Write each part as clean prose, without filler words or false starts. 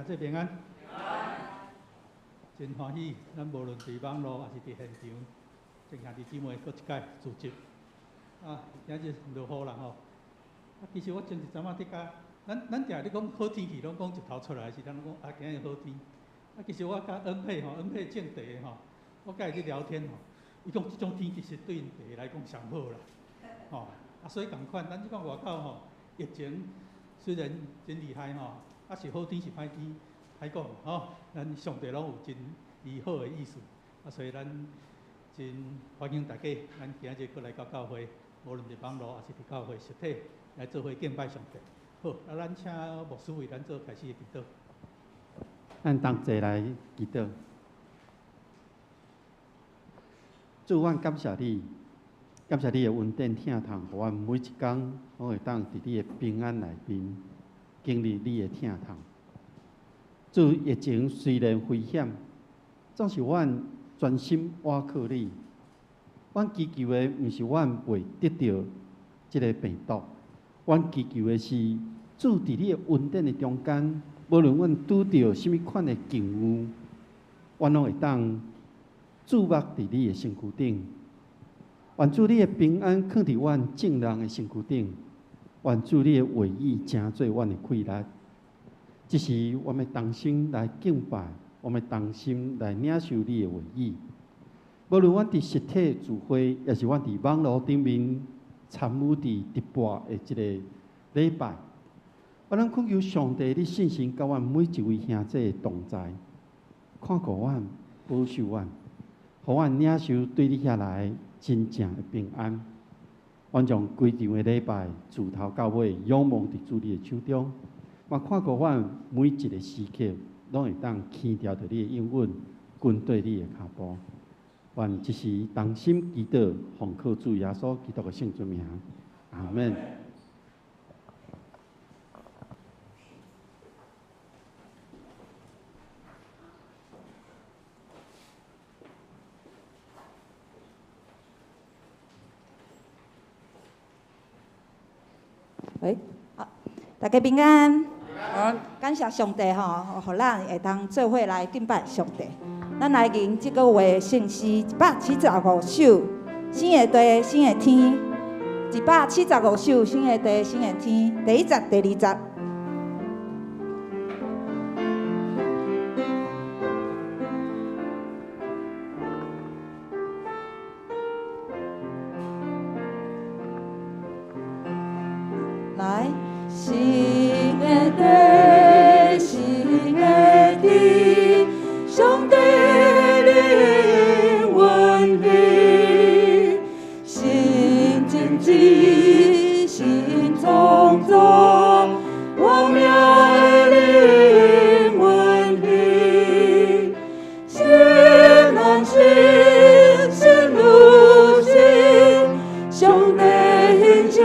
兄弟平安。真歡喜，咱無論佇網路，抑是佇現場，眾兄弟姊妹閣一擺聚集。啊，今日落雨啦吼。啊，其實我前一陣仔佇遮，咱定咧講好天氣，攏講日頭出來時，咱攏講啊，今日好天。啊，其實我佮恩佩吼，恩佩種茶的吼，我佮伊咧聊天吼，伊講這種天氣是對𪜶茶來講上好啦。吼，啊，所以仝款，咱這擺外口吼，疫情雖然真厲害吼，啊是好天是歹天，歹講吼。咱上帝攏有真伊好的意思，啊，所以咱真歡迎大家，咱今日閣來到教會，無論佇網路抑是佇教會實體來做伙敬拜上帝。好，啊，咱請牧師為咱做開始的祈禱。咱同齊來祈禱。主，阮感謝你，感謝你的恩典疼痛，予阮每一工攏會當佇你的平安內面經歷你的疼痛。主，疫情雖然危險，總是阮專心倚靠你。阮祈求的毋是阮袂得著這个病毒，阮祈求的是主佇你的恩典的中間，無論阮拄著啥物款的境遇，阮攏會當注目佇你的身軀頂。願主你的平安囥佇阮眾人的身軀頂，願主你的話語成做阮的氣力。這時，我們同心來敬拜，我們同心來領受你的話語。無論阮佇實體聚會，抑是阮佇網路頂面參與佇直播的這個禮拜，我咱懇求上帝，你信心佮阮每一位兄弟同在，看顧阮，保守阮，予阮領受對你遐來真正的平安。阮將規場的禮拜自頭到尾仰望佇主你的手中。嘛，看顧阮每一个時刻，攏會當牽牢著你的應允，跟綴你的跤步。願這時同心祈禱，奉靠主耶穌基督的聖尊名，阿們。喂，好，大家平安。感謝上帝吼，予咱會當做伙來敬拜上帝。咱來吟這个月聖詩175首，新的地，新的天。175首，新的地，新的天。第一節，第二節。來，新的地，新的天，上帝靈運行，新天地，新創造，光明的靈運行，新人生，新女性，上帝形象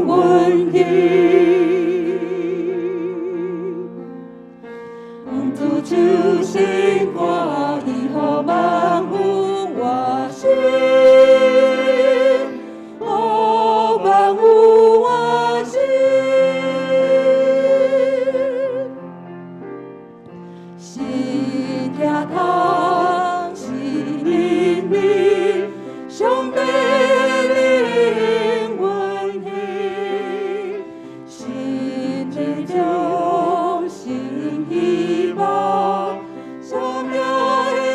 運行。主唱新歌，伊予萬有活新，予萬有活新。新疼痛，新怜憫，上帝靈運行，新天將，新希望，上帝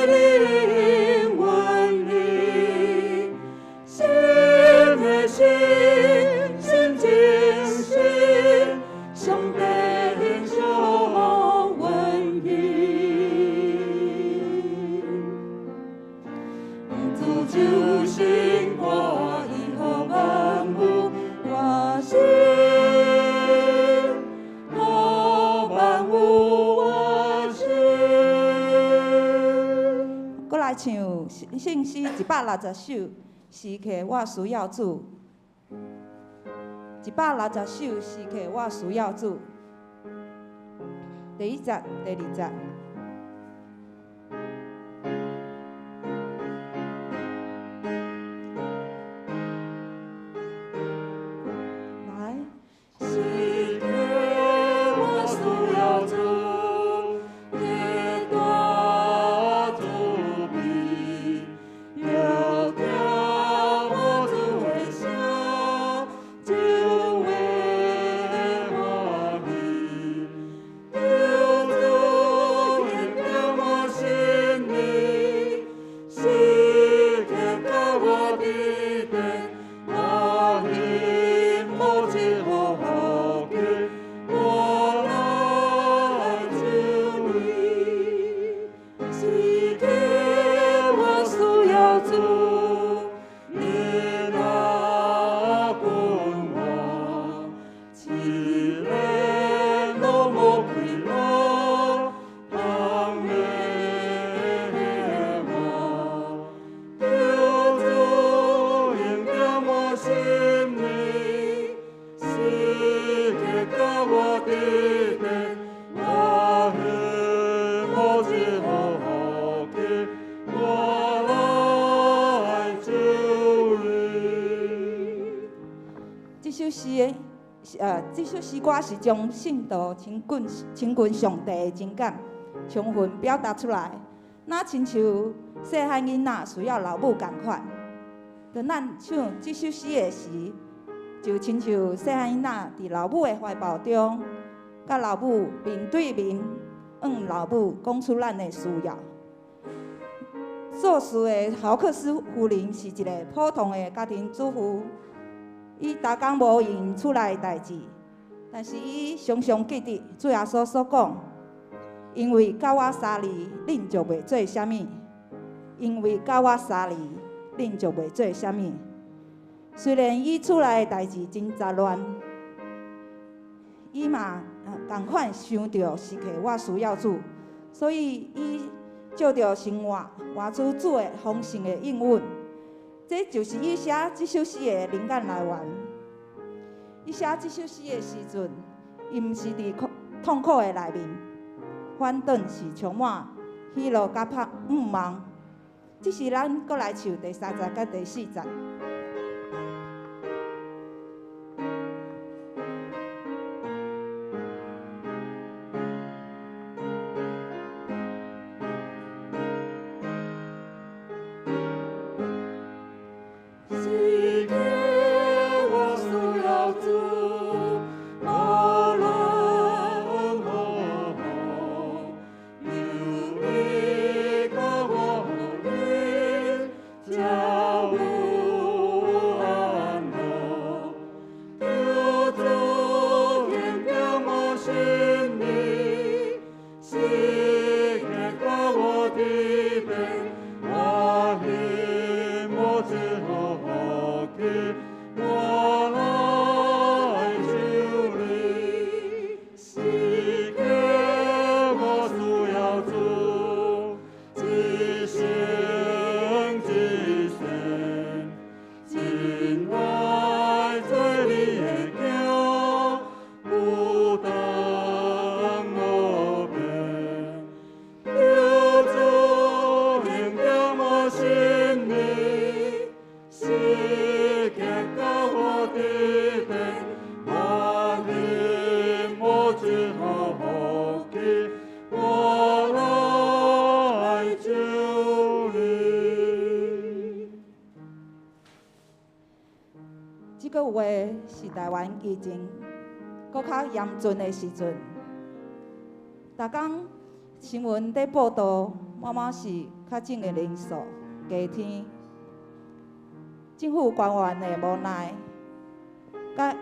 靈運行，新的心，新精神，上帝形象運行。主唱新歌，伊予萬有活新，予萬有活新。閣來唱聖詩160首，時刻我需要主。160首，時刻我需要主。第一節，第二節。來，時刻我需要主。詩的，這首詩歌是將信徒親近親近上帝的情感，充分表達出來。若親像細漢囡仔需要老母仝款。當咱唱這首詩的時，就親像細漢囡仔佇老母的懷抱中，佮老母面對面，向老母講出咱的需要。作詞的豪克斯夫人是一個普通的家庭主婦，伊逐工無閒厝內代誌，但是伊常常記得主耶穌所講：因為佮我相離，恁就袂做啥物；因為佮我相離，恁就袂做啥物。雖然伊厝內的代誌真雜亂，伊嘛仝款想著時刻我需要主，所以伊借著生活活出主的豐盛的應允。這就是伊寫這首詩的靈感來源。伊寫這首詩的時陣，伊毋是佇痛苦的內面，反轉是充滿喜樂佮盼望。這是咱閣來唱第三節佮第四節。時刻我需要主，無論何時，有你佮我鄰，才有安樂。求主恩典我心靈，時刻佮我佇邊，我心無自福氣，我來求你。時刻我需要主，一生一世，真愛做你的囝，孤單無變。求主恩典我心靈，時刻佮我佇邊，我心無自福氣，我來求你。這個話是台灣疫情閣較嚴峻的時陣，逐工新聞佇報道，滿滿是確診的人數加添，政府官員的無奈，佮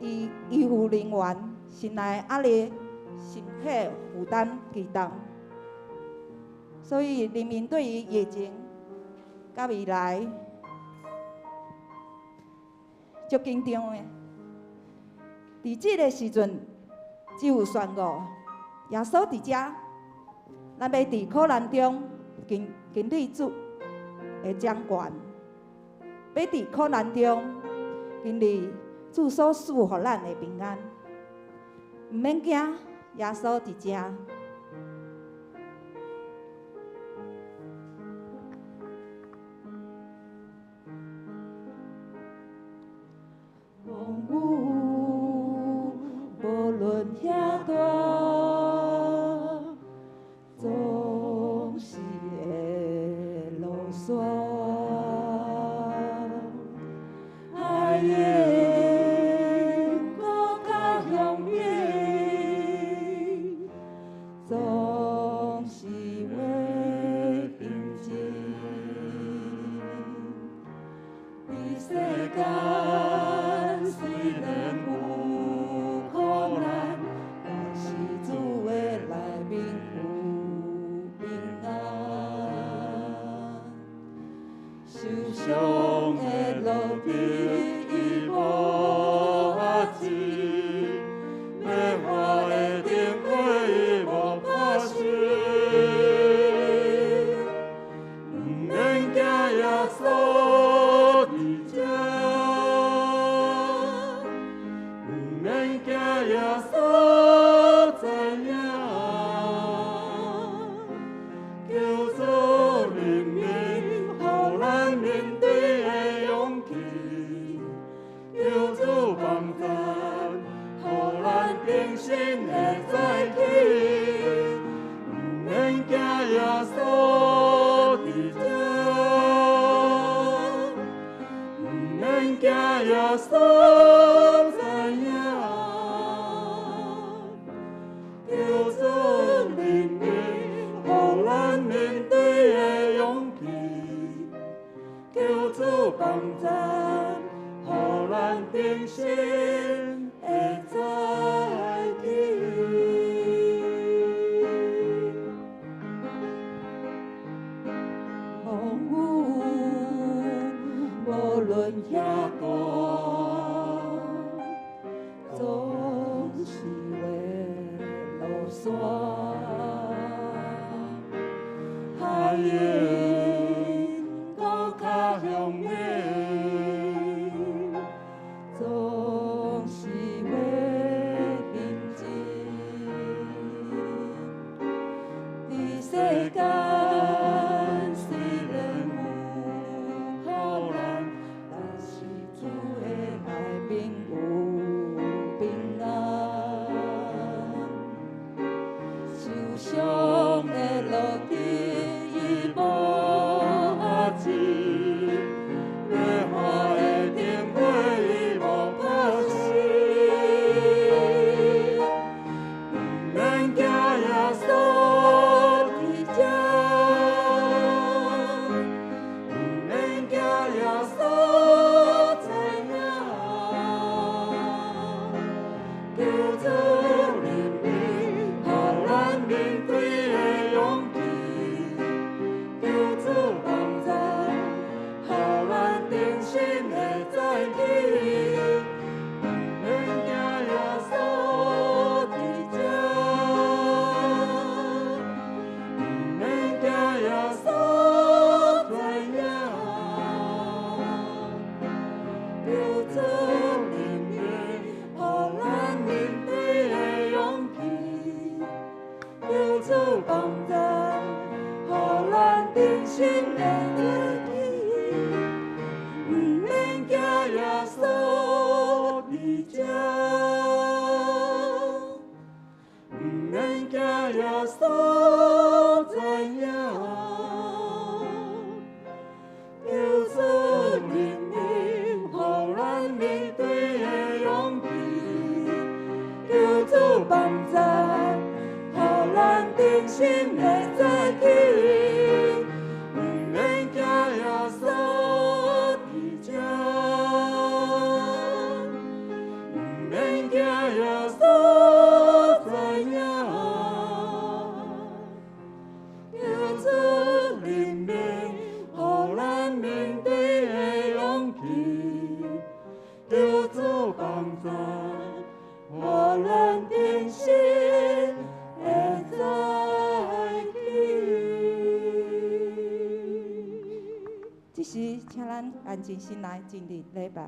醫護人員心內壓力、身體負擔極重，所以人民對於疫情佮未來足緊張的。佇這个時陣，只有宣告耶穌佇遮，咱欲佇苦難中經歷主的掌權，欲佇苦難中經歷主所賜予咱的平安，毋免驚，耶穌佇遮。風雨無論遐大，總是會落山。海湧閣較凶猛，總是會平靜。佇世間雖然有苦難，但是主的內面有平安。受傷的落地伊無遏止，欲化的燈火伊無拍熄。毋免驚耶穌佇遮，毋免驚耶穌知影。求主憐憫，予咱面對的勇氣。驚耶穌知影，求主憐憫，予咱面對的勇氣，求主幫咱，予咱重新會再起。風雨無論遐大，總是會落山。海湧閣較凶猛，總是會平靜。佇世間雖然有苦難，但是主的內面有平安。受傷的落地伊無法治，白花的燈火伊無拍熄。毋免驚耶穌佇遮，毋免驚耶穌知影。求主憐憫，予咱面對的勇氣，求主幫咱，予咱重新會再起。毋免驚耶穌佇遮，毋免驚耶穌知影。求主憐憫，予咱面對的勇氣，求主幫咱，予咱重新會再起。毋免驚耶穌佇遮，毋免驚耶穌知影。求主憐憫，予咱面對的勇氣，求主幫咱，予咱重新會再起。毋免驚耶穌佇遮，毋免驚耶穌知影。求主憐憫，予咱面對的勇氣，求主幫咱，予咱重新會再起。這時，請咱安靜心來進入禮拜。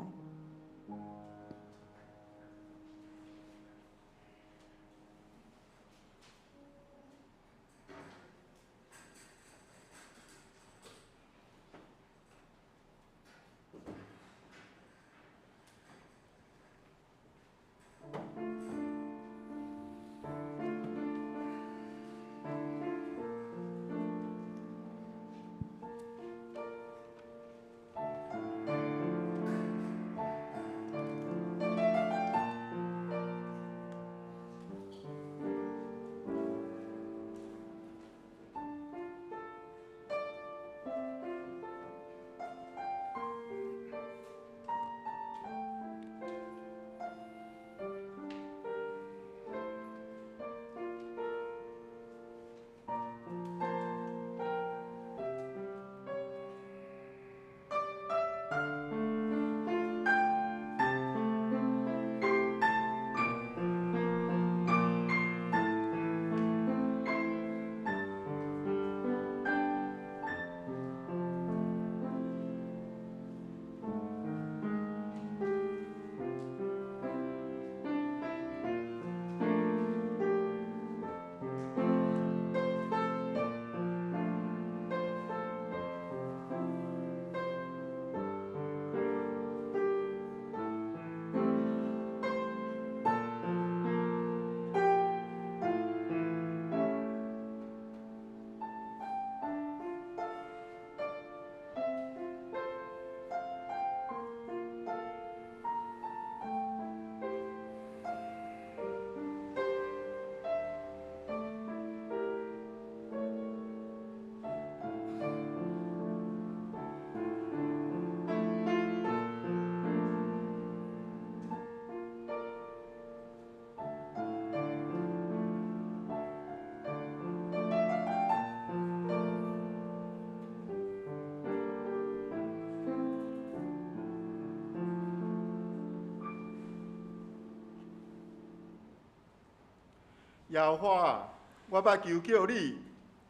耶和華，我捌求叫你，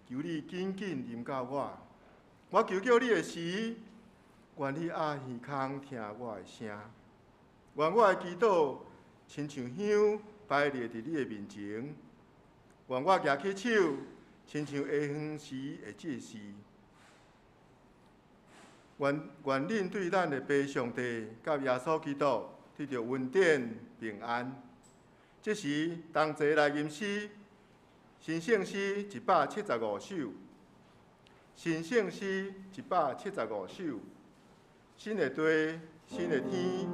求你緊緊臨到我。我求叫你的時，願你掩耳孔聽我的聲。願我的祈禱親像香擺列佇你的面前。願我舉起手，親像下昏時的祭司。願願恁對咱的父上帝佮耶穌基督得著恩典平安。這時同齊來吟詩，新聖詩175首，新聖詩175首，新的地，新的天，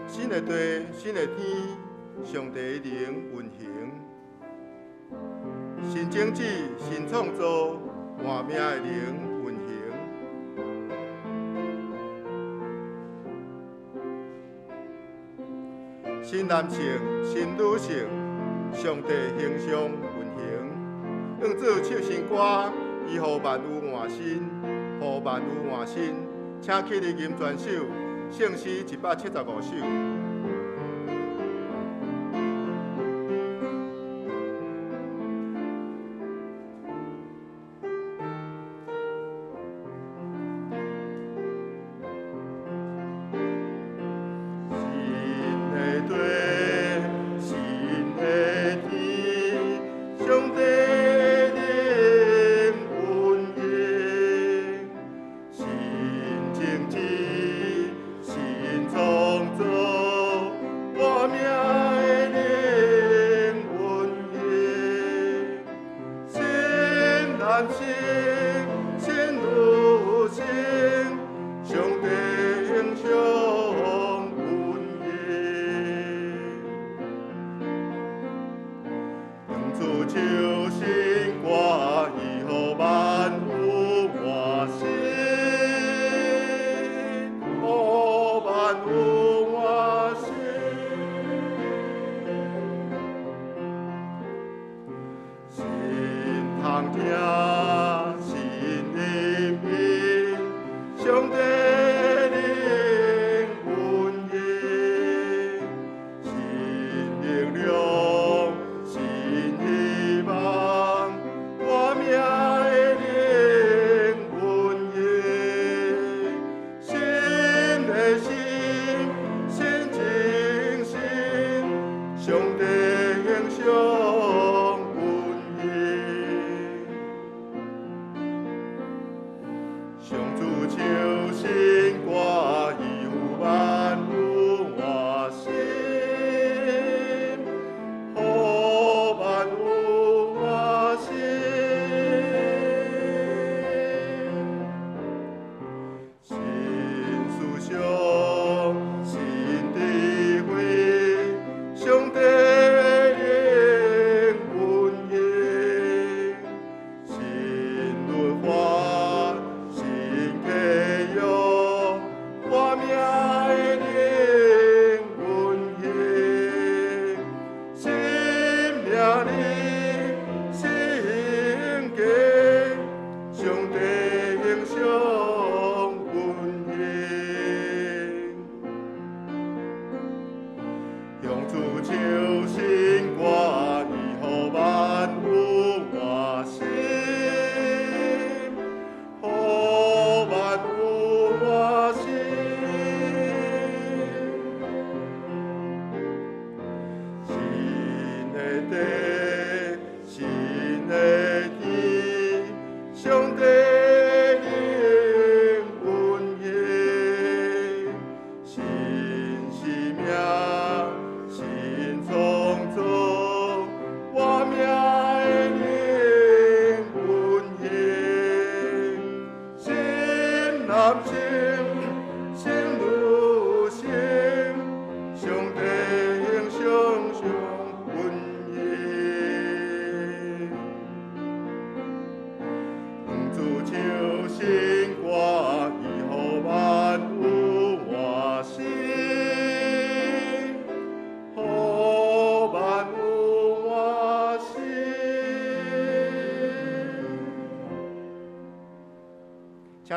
新的地，新的天，上帝的靈運行，新種子，新創造，活命的靈運行。新男性，新女性，上帝形象運行。向主唱新歌，伊予萬有換新，予萬有換新。請起立吟全首，聖詩175首。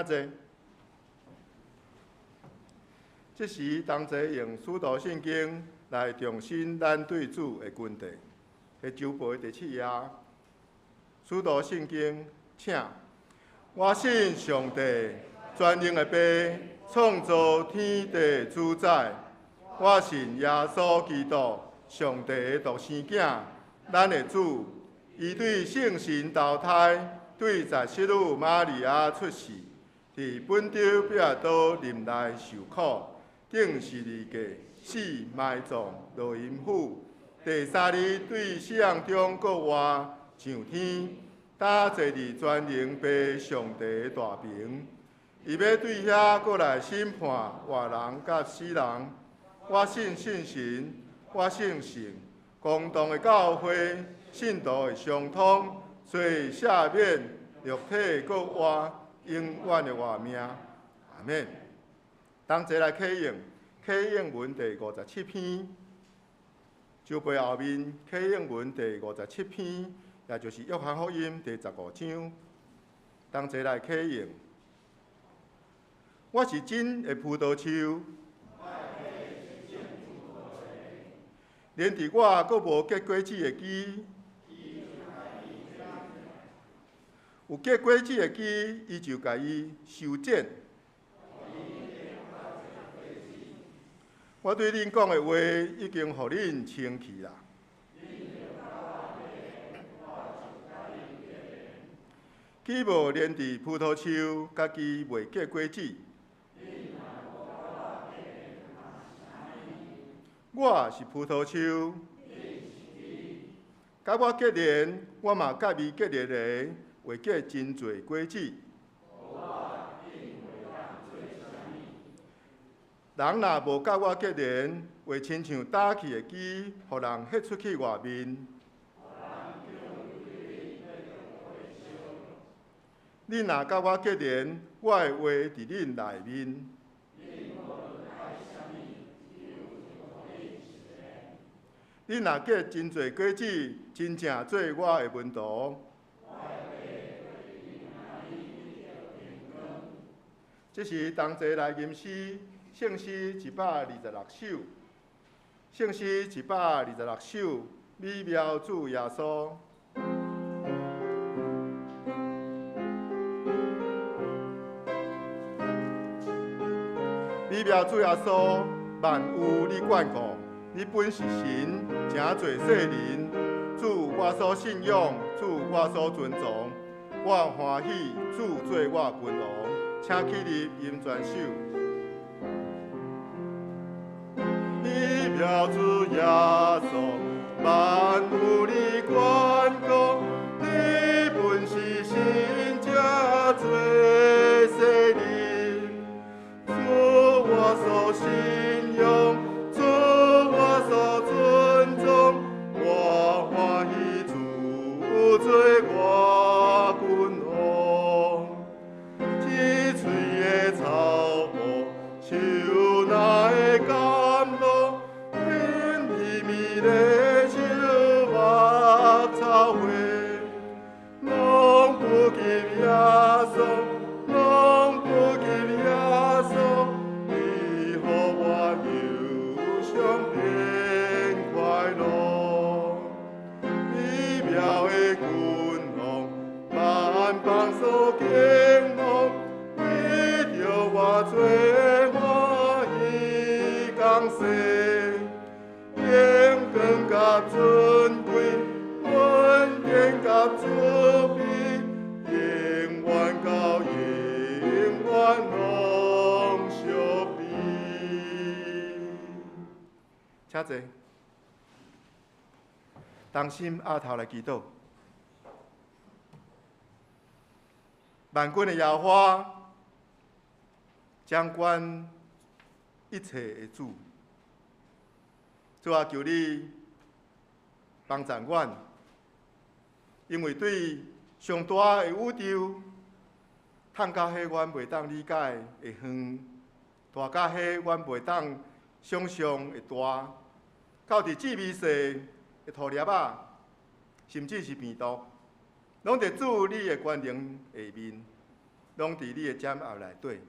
請坐。這時同齊用使徒信經來重申咱對主的根蒂。佇周報的第七頁，使徒信經，請。我信上帝，全能的父，創造天地主宰。我信耶穌基督，上帝的獨生囝，咱的主。伊對聖神投胎，對十七女瑪利亞出世，佇本丟彼拉多忍耐受苦，釘十字架，死埋葬，落陰府。第三日對死人中復活，上天，搭坐佇全能父上帝的大爿。伊欲對遐閣來審判活人佮死人。我信聖神，我信聖公同的教會，信徒的相通，罪赦免，肉體復活，永遠的活命。阿們。同齊來啟應，啟應文第五十七篇，周背後面啟應文第五十七篇，也就是約翰福音第十五章。同齊來啟應。我是真的葡萄樹，連佇我閣無結果子的枝，有結果子的枝，伊就共伊修剪。我對恁講的話，已經予恁清氣啦。枝無連佇葡萄樹，家己袂結果子。我是葡萄樹，佮我結連，我嘛佮伊結連的，會結真濟果子。人若無佮我結連，會親像打去的枝，予人彼出去外面。恁若佮我結連，我的話佇恁內面。恁若結真濟果子，真正做我的門徒。這是同齊來吟詩，聖詩一百二十六首，聖詩一百二十六首，美妙主耶穌。美妙主耶穌，萬有你管顧，你本是神，誠濟世人。主我所信仰，主我所尊崇，我歡喜主做我君王，請起立吟全首。美妙主耶穌，萬有你管顧，你本是神，誠濟世人。主我所信仰，主我所尊崇，我歡喜主做我君王。一喙的草木，樹若的甘露，甜蜜蜜的小麦草花，攏不及耶穌，攏不及耶穌，伊予我憂傷變快樂。美妙的君王，萬邦所敬慕，為著我罪我伊降世，榮光佮尊貴，恩典佮慈悲，永遠到永遠攏屬你。請坐，同心阿頭來祈禱。萬軍的耶和華，掌管一切的主，主啊，求你幫助阮，因為對上大的宇宙，痛到彼阮袂當理解的遠，大到彼阮袂當想像的大，到佇至微細的塗粒仔，甚至是病毒，攏佇主你的權能下面，攏佇你的掌握內底。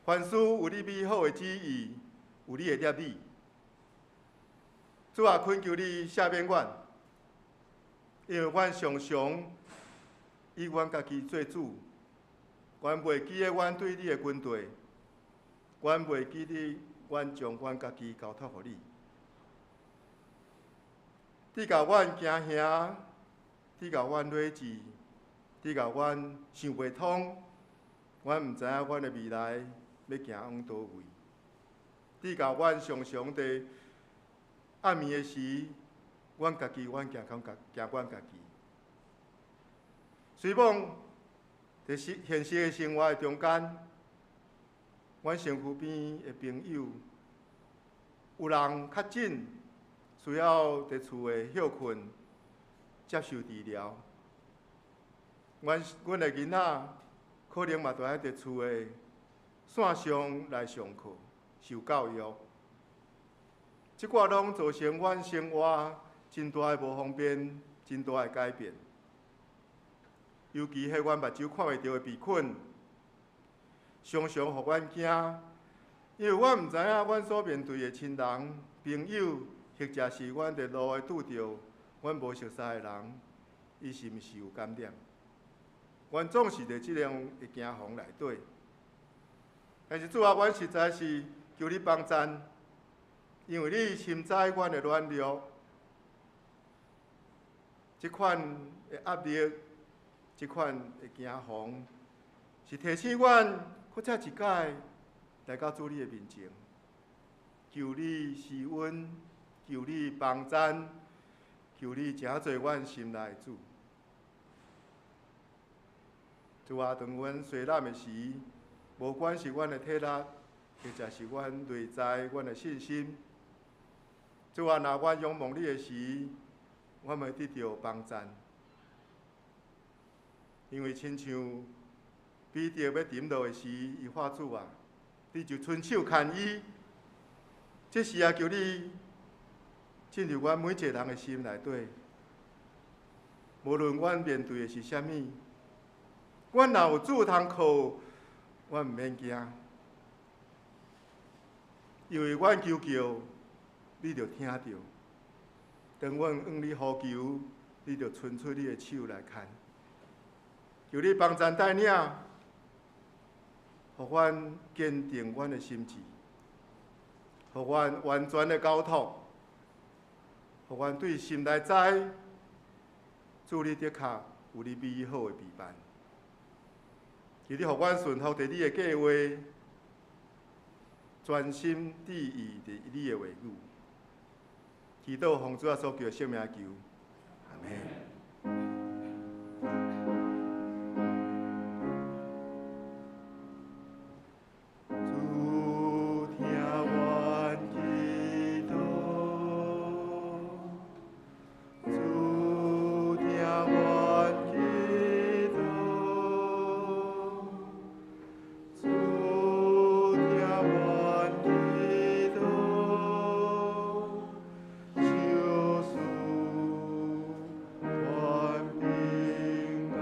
凡事有你美好的旨意，有你的立意。主啊，恳求你赦免阮，因为阮常常以阮家己做主，阮袂记得阮对你的军队，阮袂记得阮将阮家己交托予你。你共阮惊吓，你共阮睿智，你共阮想袂通，阮毋知影阮的未来欲行往佗位。你共阮常常伫暗暝的时，阮家己，阮行空家，行阮家己。虽罔伫现实的生活的中间，阮身躯边的朋友有人确诊，需要伫厝的歇睏接受治疗。阮的囡仔可能嘛都爱伫厝的线上来上课、受教育。这寡拢造成阮生活真大的无方便，真大的改变。尤其彼阮目睭看袂著的病菌，常常予阮惊，因为阮毋知影阮所面对的亲人、朋友，或者是阮伫路会拄著阮无熟似的人，伊是毋是有感染？阮总是伫这样的惊惶内底。但是主啊，阮实在是求你帮助，因为你深知阮的软弱，这款的压力，这款的惊惶，是提醒阮阁再一摆来到主你的面前，求你施恩，求你帮助，求你成做阮心内的主。主啊，当阮衰懒的时，无管是阮的体力，或者是阮内在阮的信心，主啊，若阮仰望你的时，阮会得著帮助。因为亲像彼得欲沉落的时，伊喊主啊，你就伸手牵伊。这时啊，求你进入阮每一个人的心内底，无论阮面对的是啥物，阮若有主通靠，阮毋免惊，因为阮求叫，你就听著；当阮向你呼求，你就伸出你的手来牵。求你帮助带领，予阮坚定阮的心志，予阮完全的交托，予阮对心内知，主你的确有你美好的备办。求你予阮顺服伫你的计划，专心致意伫你的话语。祈祷奉主耶稣基督圣名求，阿们。主听阮祈祷，主听阮祈祷，主听阮祈祷，求赐阮平安。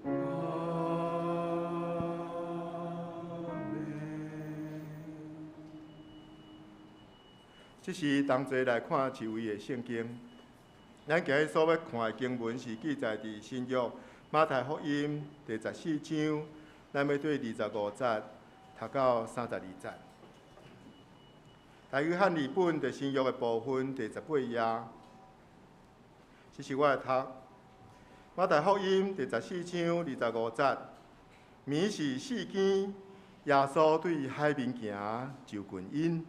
阿们。这是同齐来看一位的圣经。咱今日所欲看的经文是记载伫新约马太福音第十四章，咱欲对25节读到32节。台语汉字本伫新约的部分第18页，这是我来读。马太福音第十四章25节，暝时四更，耶稣对海面行，就近𪜶。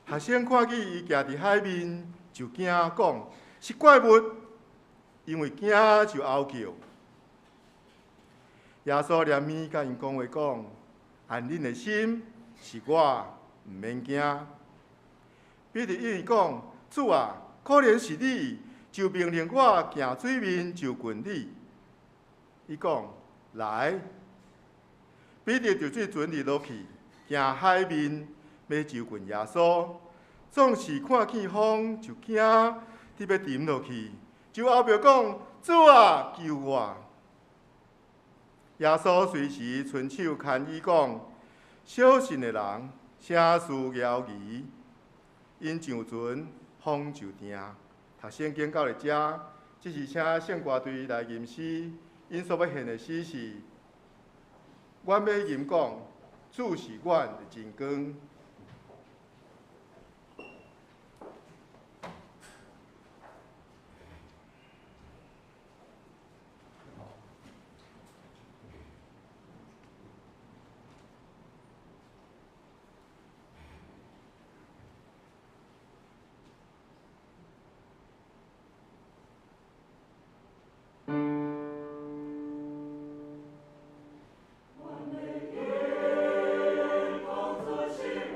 学生看见伊行伫海面，就惊，讲是怪物，因为惊就嗷叫。耶稣怜悯共𪜶讲话讲：按恁的心，是我，毋免惊。彼得应伊讲：主啊，可怜是你，就命令我行水面就近你。伊讲：来。彼得就对船里落去，行海面，欲就近耶稣。总是看见风就惊，伫欲沉落去，就后壁讲：主啊，救我！耶穌隨時伸手牽伊講：小信的人，啥事猶疑？𪜶上船，風就定。讀聖經到佇遮，這是請聖歌隊來吟詩，𪜶所欲獻的詩是：阮欲吟講，主是阮的真光。阮欲吟講主是阮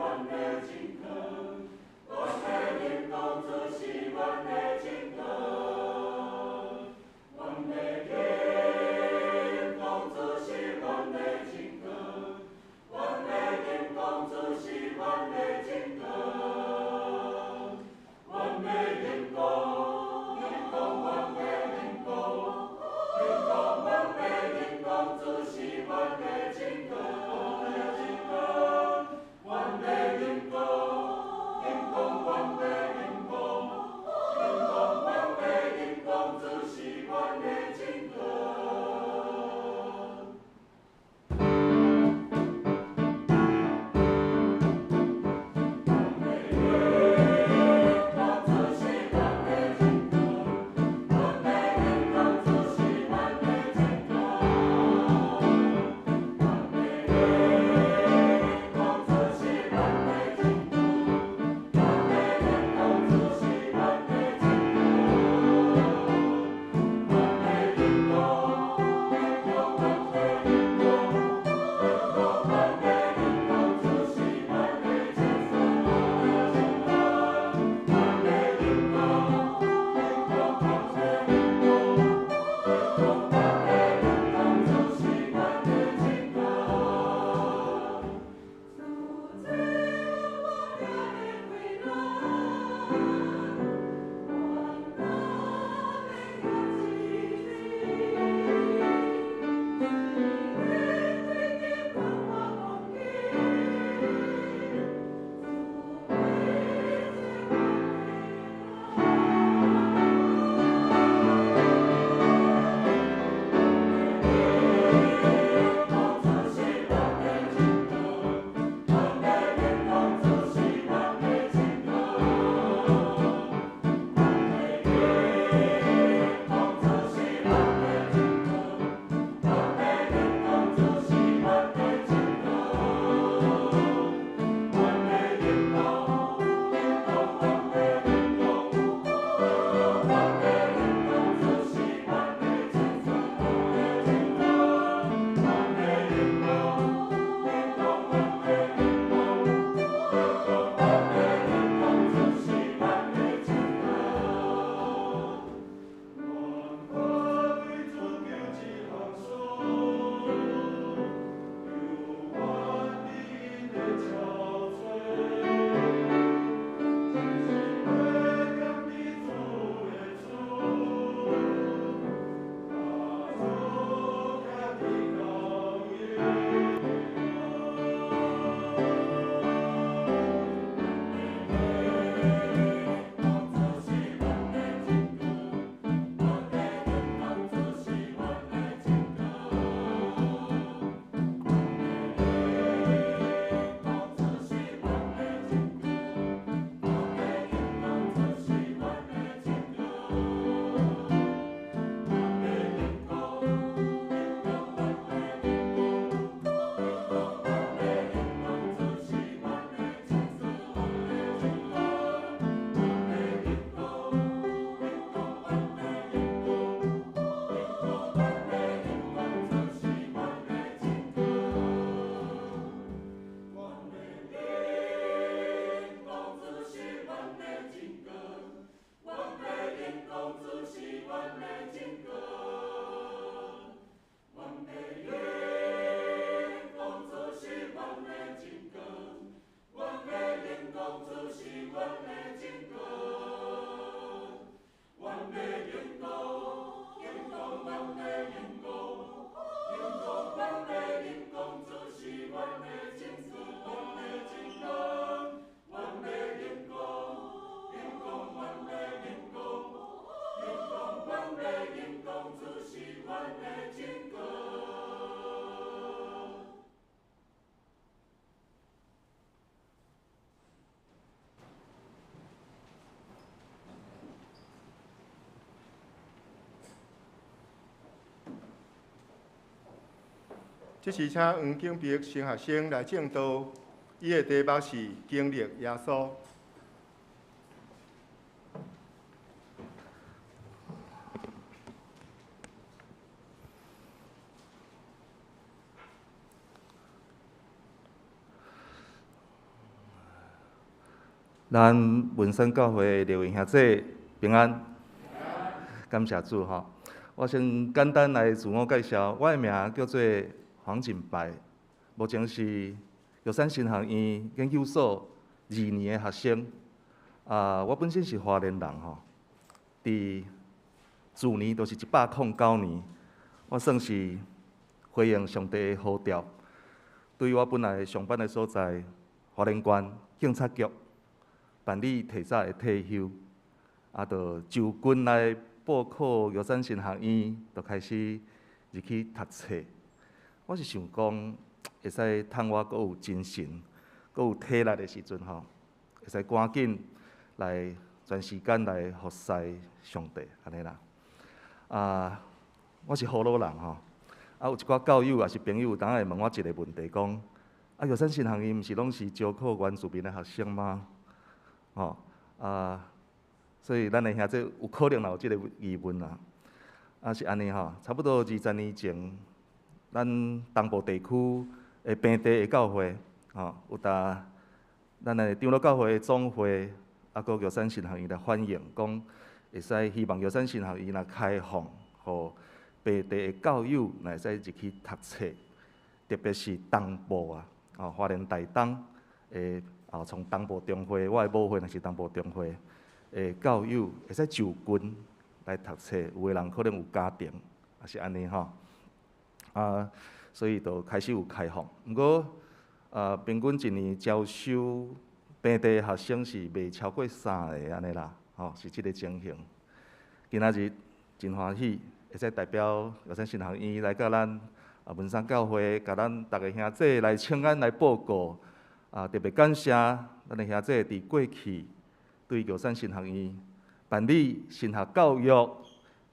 的真歌。这时，请黄景碧新学生来证道，伊的题目是经历耶稣。咱文山教会的六位兄弟平安，感谢主吼。我先简单来自我介绍，我的名叫做黄锦白，目前是玉山神学院研究所二年的学生。啊，我本身是花莲人吼，伫去年就是109年，我算是回应上帝的呼召，对我本来上班的所在花莲县警察局办理提早的退休，啊，就就近来报考玉山神学院，就开始入去读册。我是想讲，会使趁我阁有精神、阁有体力的时阵吼，会使赶紧来全时间来服侍上帝，按呢啦。啊，我是河洛人吼，啊，有一寡教友也是朋友，有当会问我一个问题，讲啊，玉山神学院毋是拢是招考原住民的学生吗？吼啊，所以咱的兄弟有可能有这个疑问啦。啊，是按呢吼，差不多20年前，咱东部地区的平地的教会，吼，有搭咱的长老教会的总会，啊，阁玉山神学院来反映，讲会使希望玉山神学院若开放，予平地的教友若会使入去读册，特别是东部啊，吼，花莲台东的，啊，从东部中会，我的母会若是东部中会的教友，会使就近来读册，有的人可能有家庭，也是按呢吼。啊，所以就开始有开放。毋过，啊，平均一年招收平地学生是袂超过3个按呢啦，吼，是这个情形。今仔日真欢喜，会使代表玉山神学院来佮咱啊文山教会，共咱逐个兄弟来请安来报告。啊，特别感谢咱的兄弟伫过去对玉山神学院办理神学教育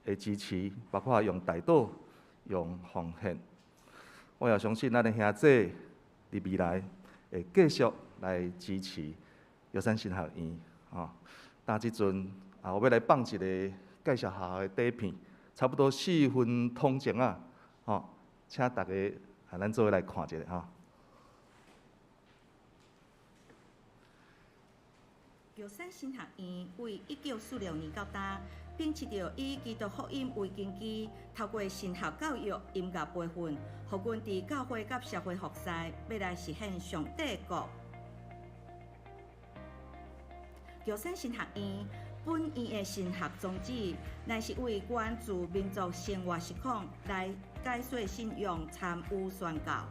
的支持，包括用代祷、用奉献。我也相信咱的兄弟伫未来会继续来支持玉山神学院。吼，但这阵啊，我欲来放一个介绍学校的短片，差不多4分钟钟啊，吼，请大家啊，咱做伙来看一下吼。玉山神学院为1946年到今，秉持著以基督福音为根基，透过神学教育、音乐培训，予阮伫教会佮社会服侍，欲来实现上帝国。玉山神学院本院的神学宗旨，乃是为关注民族生活实况来解说信仰、参与宣教。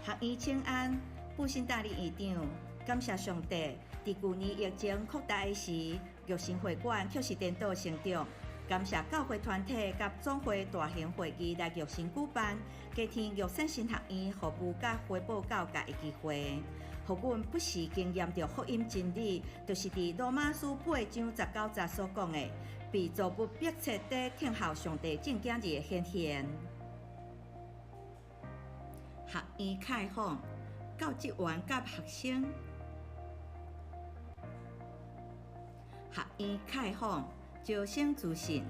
学院请安，布新大利院长，感谢上帝。伫旧年疫情扩大的时，玉神会馆却是颠倒成长。感谢教会团体佮总会大型会议来玉神举办，加添玉山神学院服务佮回报教界的机会，予阮不时经验著福音真理，就是伫罗马书8章19节所讲的，被造物迫切地听候上帝正囝儿的显现。学院开放，教职员佮学生。学院开放，招生资讯，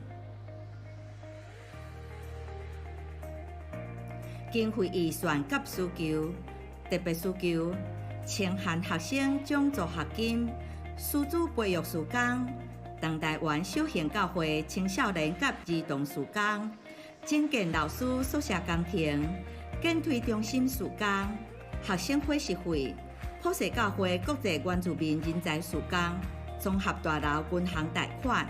经费预算佮需求，特别需求，清寒学生奖助学金、师资培育事工、东台湾小型教会青少年佮儿童事工、整建老师宿舍工程、建推中心事工、学生伙食费、普世教会国际原住民人才事工。综合大楼银行贷款，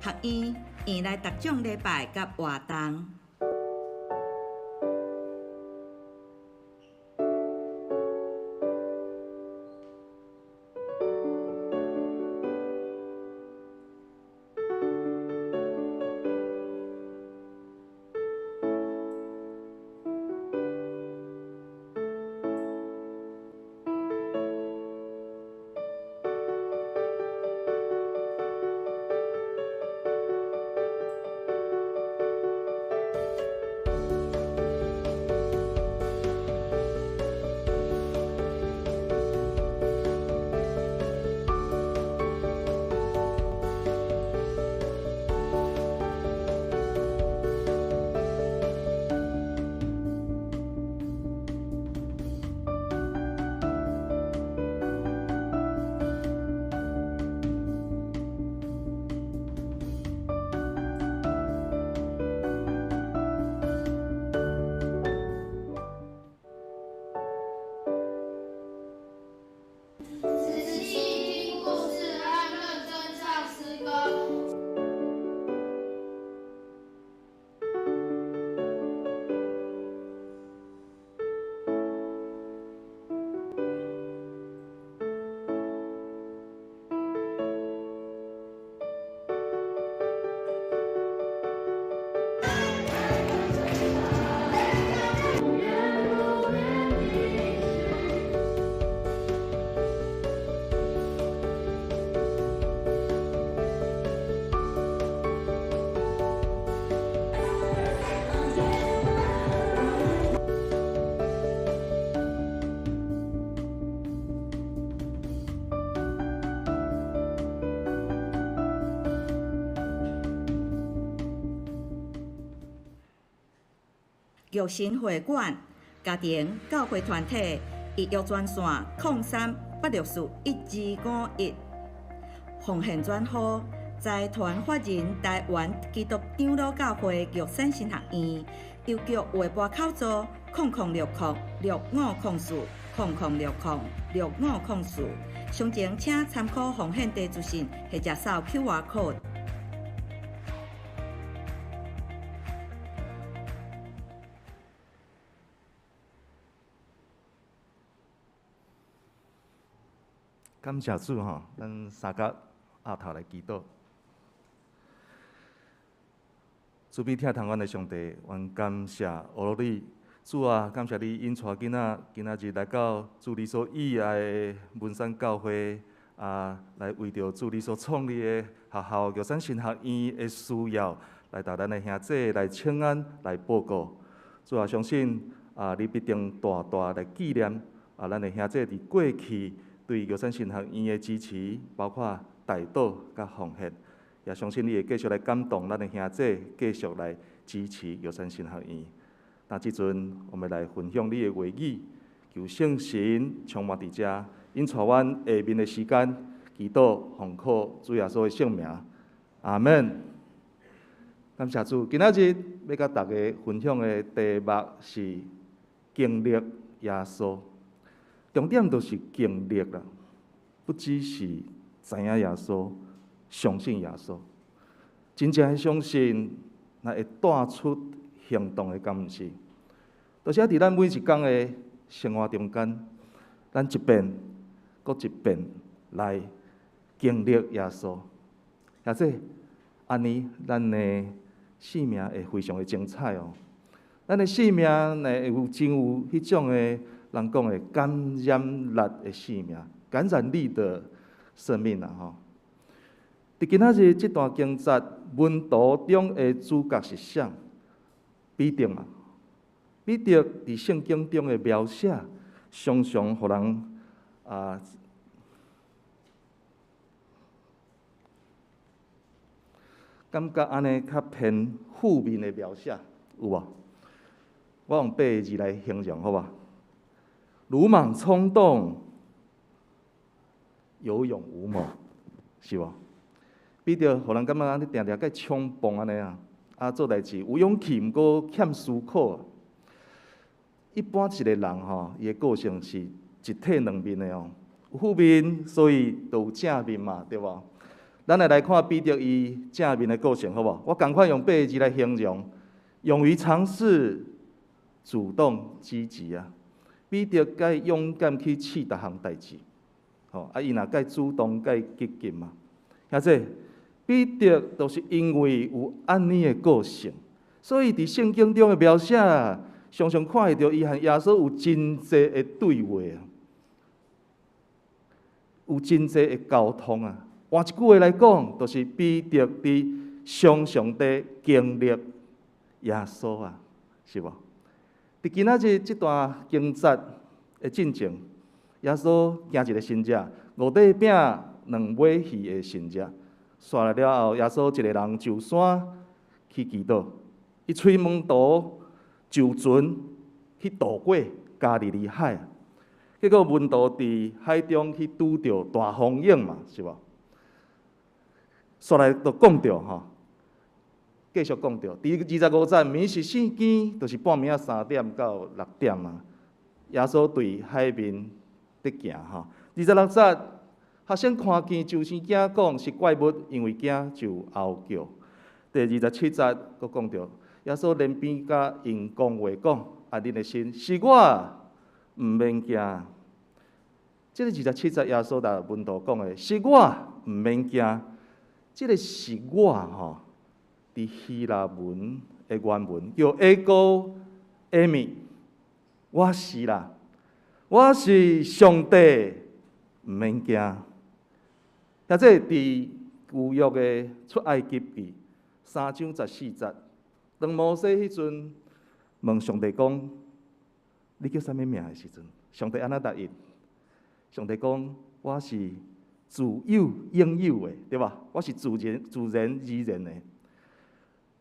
学院院内各种礼拜佮活动。玉神会馆、家庭、教会团体预约专线：03-864-1251。奉献专户：财团法人台湾基督长老教会玉山神学院，邮局划拨口座：0060650400606504。详情请参考奉献地资讯或者扫 QR code。感谢主吼，咱三甲阿头来祈祷。慈悲疼痛阮的上帝，阮感谢阿罗你，主啊，感谢你引带囡仔今仔日来到主你所喜爱的文山教会啊，来为著主你所创立的学校玉山神学院的需要，来共咱的兄弟来请安来报告。主啊，相信啊，你必定大大来纪念啊，咱的兄弟伫过去对玉山神学院的支持，包括代祷佮奉献，也相信你会继续来感动咱的兄弟，继续来支持玉山神学院。那这阵，我们来分享你的话语，求圣神充满伫遮，引带阮下面的时间，祈祷奉靠主耶稣的圣名，阿门。感谢主，今仔日欲佮大家分享的题目是经历耶稣。重点就是经历啦，不只是知影耶稣、相信耶稣，真正的相信，那会带出行动的，敢毋是？就是伫咱每一工的生活中间，咱一遍阁一遍来经历耶稣，或者按呢，咱的生命会非常的精彩哦。咱的生命呢，会有真有彼种的。人讲的感染力的生命，感染力的生命啊！吼，伫今仔日这段经节，门徒中的主角是谁？彼得嘛。彼得伫圣经中的描写，常常予人啊感觉按呢较偏负面的描写，有无？我用八个字来形容，好无？鲁莽冲动，有勇无谋，是无？彼得予人感觉按呢定定佮冲动按呢啊，啊做代志有勇气，毋过欠思考。一般一个人吼，伊的个性是一体两面的哦，有负面，所以就有正面嘛，对无？咱来看彼得伊正面的个性，好无？我仝款用八个字来形容：勇于尝试，主动积极啊。彼得佮勇敢去试逐项代志，吼啊！伊若佮主动、佮积极嘛，兄弟，彼得就是因为有按呢的个性，所以伫圣经中的描写，常常看会著伊和耶稣有真济的对话啊，有真济的沟通啊。换一句话来讲，就是彼得伫常常地经历耶稣啊，是无？伫今仔日这段经节的进前，耶稣行一个神迹，五块饼两尾鱼的神迹。煞来了后，耶稣一个人上山去祈祷，伊催门徒上船去渡过加利利海。结果门徒伫海中去拄著大风涌嘛，是无？煞来就讲著吼。继续讲著，伫25节，暝时四更，就是半暝仔3点到6点啊。耶稣对海面伫行吼。26节，学生看见就生惊，讲是怪物，因为惊就嗷叫。第27节，阁讲著，耶稣连边佮𪜶讲话讲：啊，恁的心是我，毋免惊。这个27节，耶稣共门徒讲的，是我，毋免惊。这个是我吼。伫希腊文的原文叫 Ego eimi，我是啦，我是上帝，毋免惊。或者伫旧约的出埃及记3章14节，当摩西彼阵问上帝讲：你叫啥物名的时阵，上帝按怎答伊？上帝讲：我是自有永有的，对吧？我是自然、自然而然的。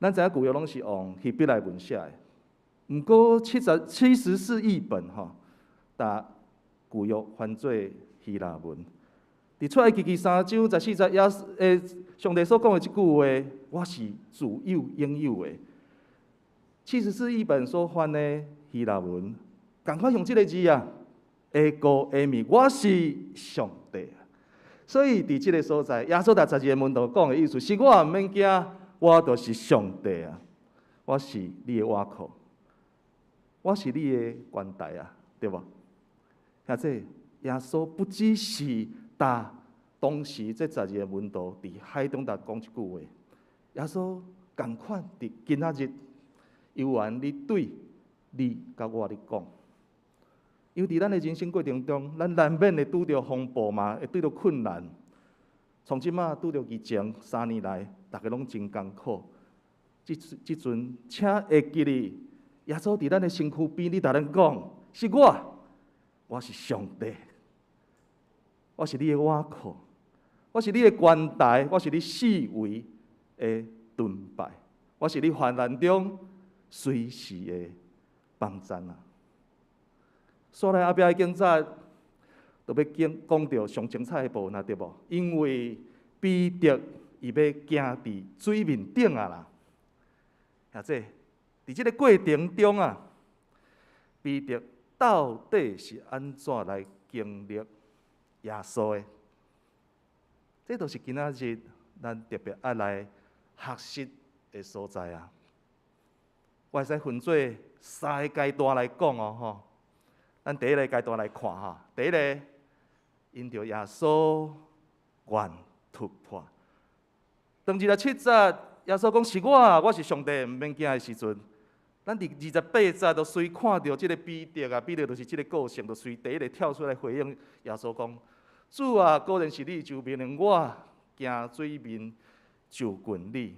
咱知影旧约拢是用希伯来文写的，毋過74譯本吼，共舊約翻做希臘文。佇出埃及記3章14節，耶穌上帝所講的這句話，我是自有永有的。七十士譯本所翻的希臘文，仝款用這个字啊，ἐγώ εἰμι，我是上帝。所以佇這个所在，耶穌共12个門徒講的意思是我毋免驚，我就是上帝啊，我是你的倚靠，我是你的關台啊，對無？兄弟，耶穌不只是共當時這十二个門徒佇海中共講這句話，耶穌仝款佇今仔日猶原咧對你佮我咧講。因為佇咱的人生過程中，咱難免會拄著風暴嘛，會拄著困難。從這馬拄著疫情3年來，逐家攏真艱苦。這這陣，請會記得，耶穌佇咱的身軀邊，咧共咱講，是我，我是上帝，我是你的倚靠，我是你的關台，我是你四圍的盾牌，我是你患難中隨時的幫贊啊！煞來後壁的經節，就欲講講著上精彩的部分啊，對無？因為彼得伊欲行佇水面頂啊啦，兄弟，佇這个過程中啊，彼得到底是按怎來經歷耶穌的？這就是今仔日咱特別愛來學習的所在啊！我會使分做三个階段來講哦，吼。咱第一个階段來看吼，第一个，因著耶穌願突破。當27節，耶穌講是我，我是上帝，毋免驚的時陣，咱佇28節就隨看著這个彼得啊，彼得就是這个個性，就隨第一个跳出來回應耶穌講：主啊，果然是你，就命令我行水面就近你。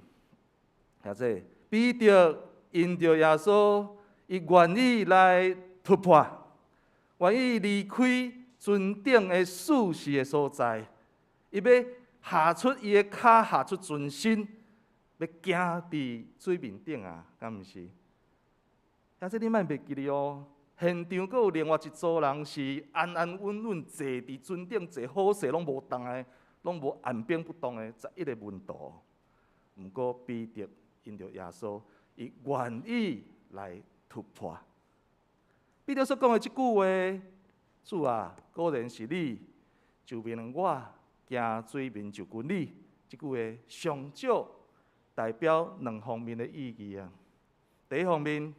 兄弟，彼得因著耶穌，伊願意來突破。願意離開船頂的舒適的所在，伊欲下出伊的跤，下出船身，欲行佇水面頂啊，敢毋是？兄弟，你莫袂記得哦，現場閣有另外一組人是安安穩穩坐佇船頂，坐好勢攏無動的，攏無按兵不動的11個門徒。毋過彼得因著耶穌，伊願意來突破。彼得所講的這句話，主啊，果然是你，就命令我行水面就近你。這句話上少代表兩方面的意義啊。第一方面，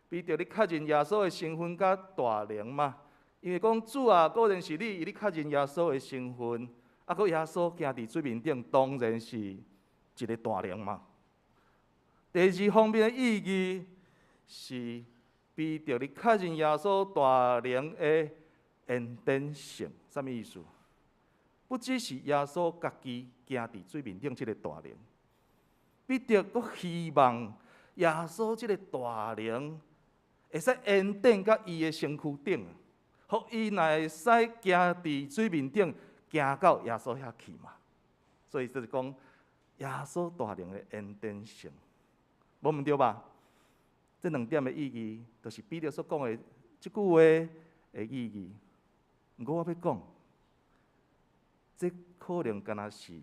彼得咧確認耶穌的身份佮大能嘛，因為講主啊，果然是你，伊咧確認耶穌的身份，啊，閣耶穌行佇水面頂，當然是一个大能嘛。第二方面的意義是，彼得咧確認耶穌大能的延展性，啥物意思？不只是耶穌家己行佇水面頂這个大能，彼得閣希望耶穌這个大能會使延展到伊的身軀頂，予伊若會使行佇水面頂，行到耶穌遐去嘛。所以就是講耶穌大能的延展性，無毋對吧？這兩點的意義，就是彼得所講的這句話的意義。毋過我欲講，這可能敢若是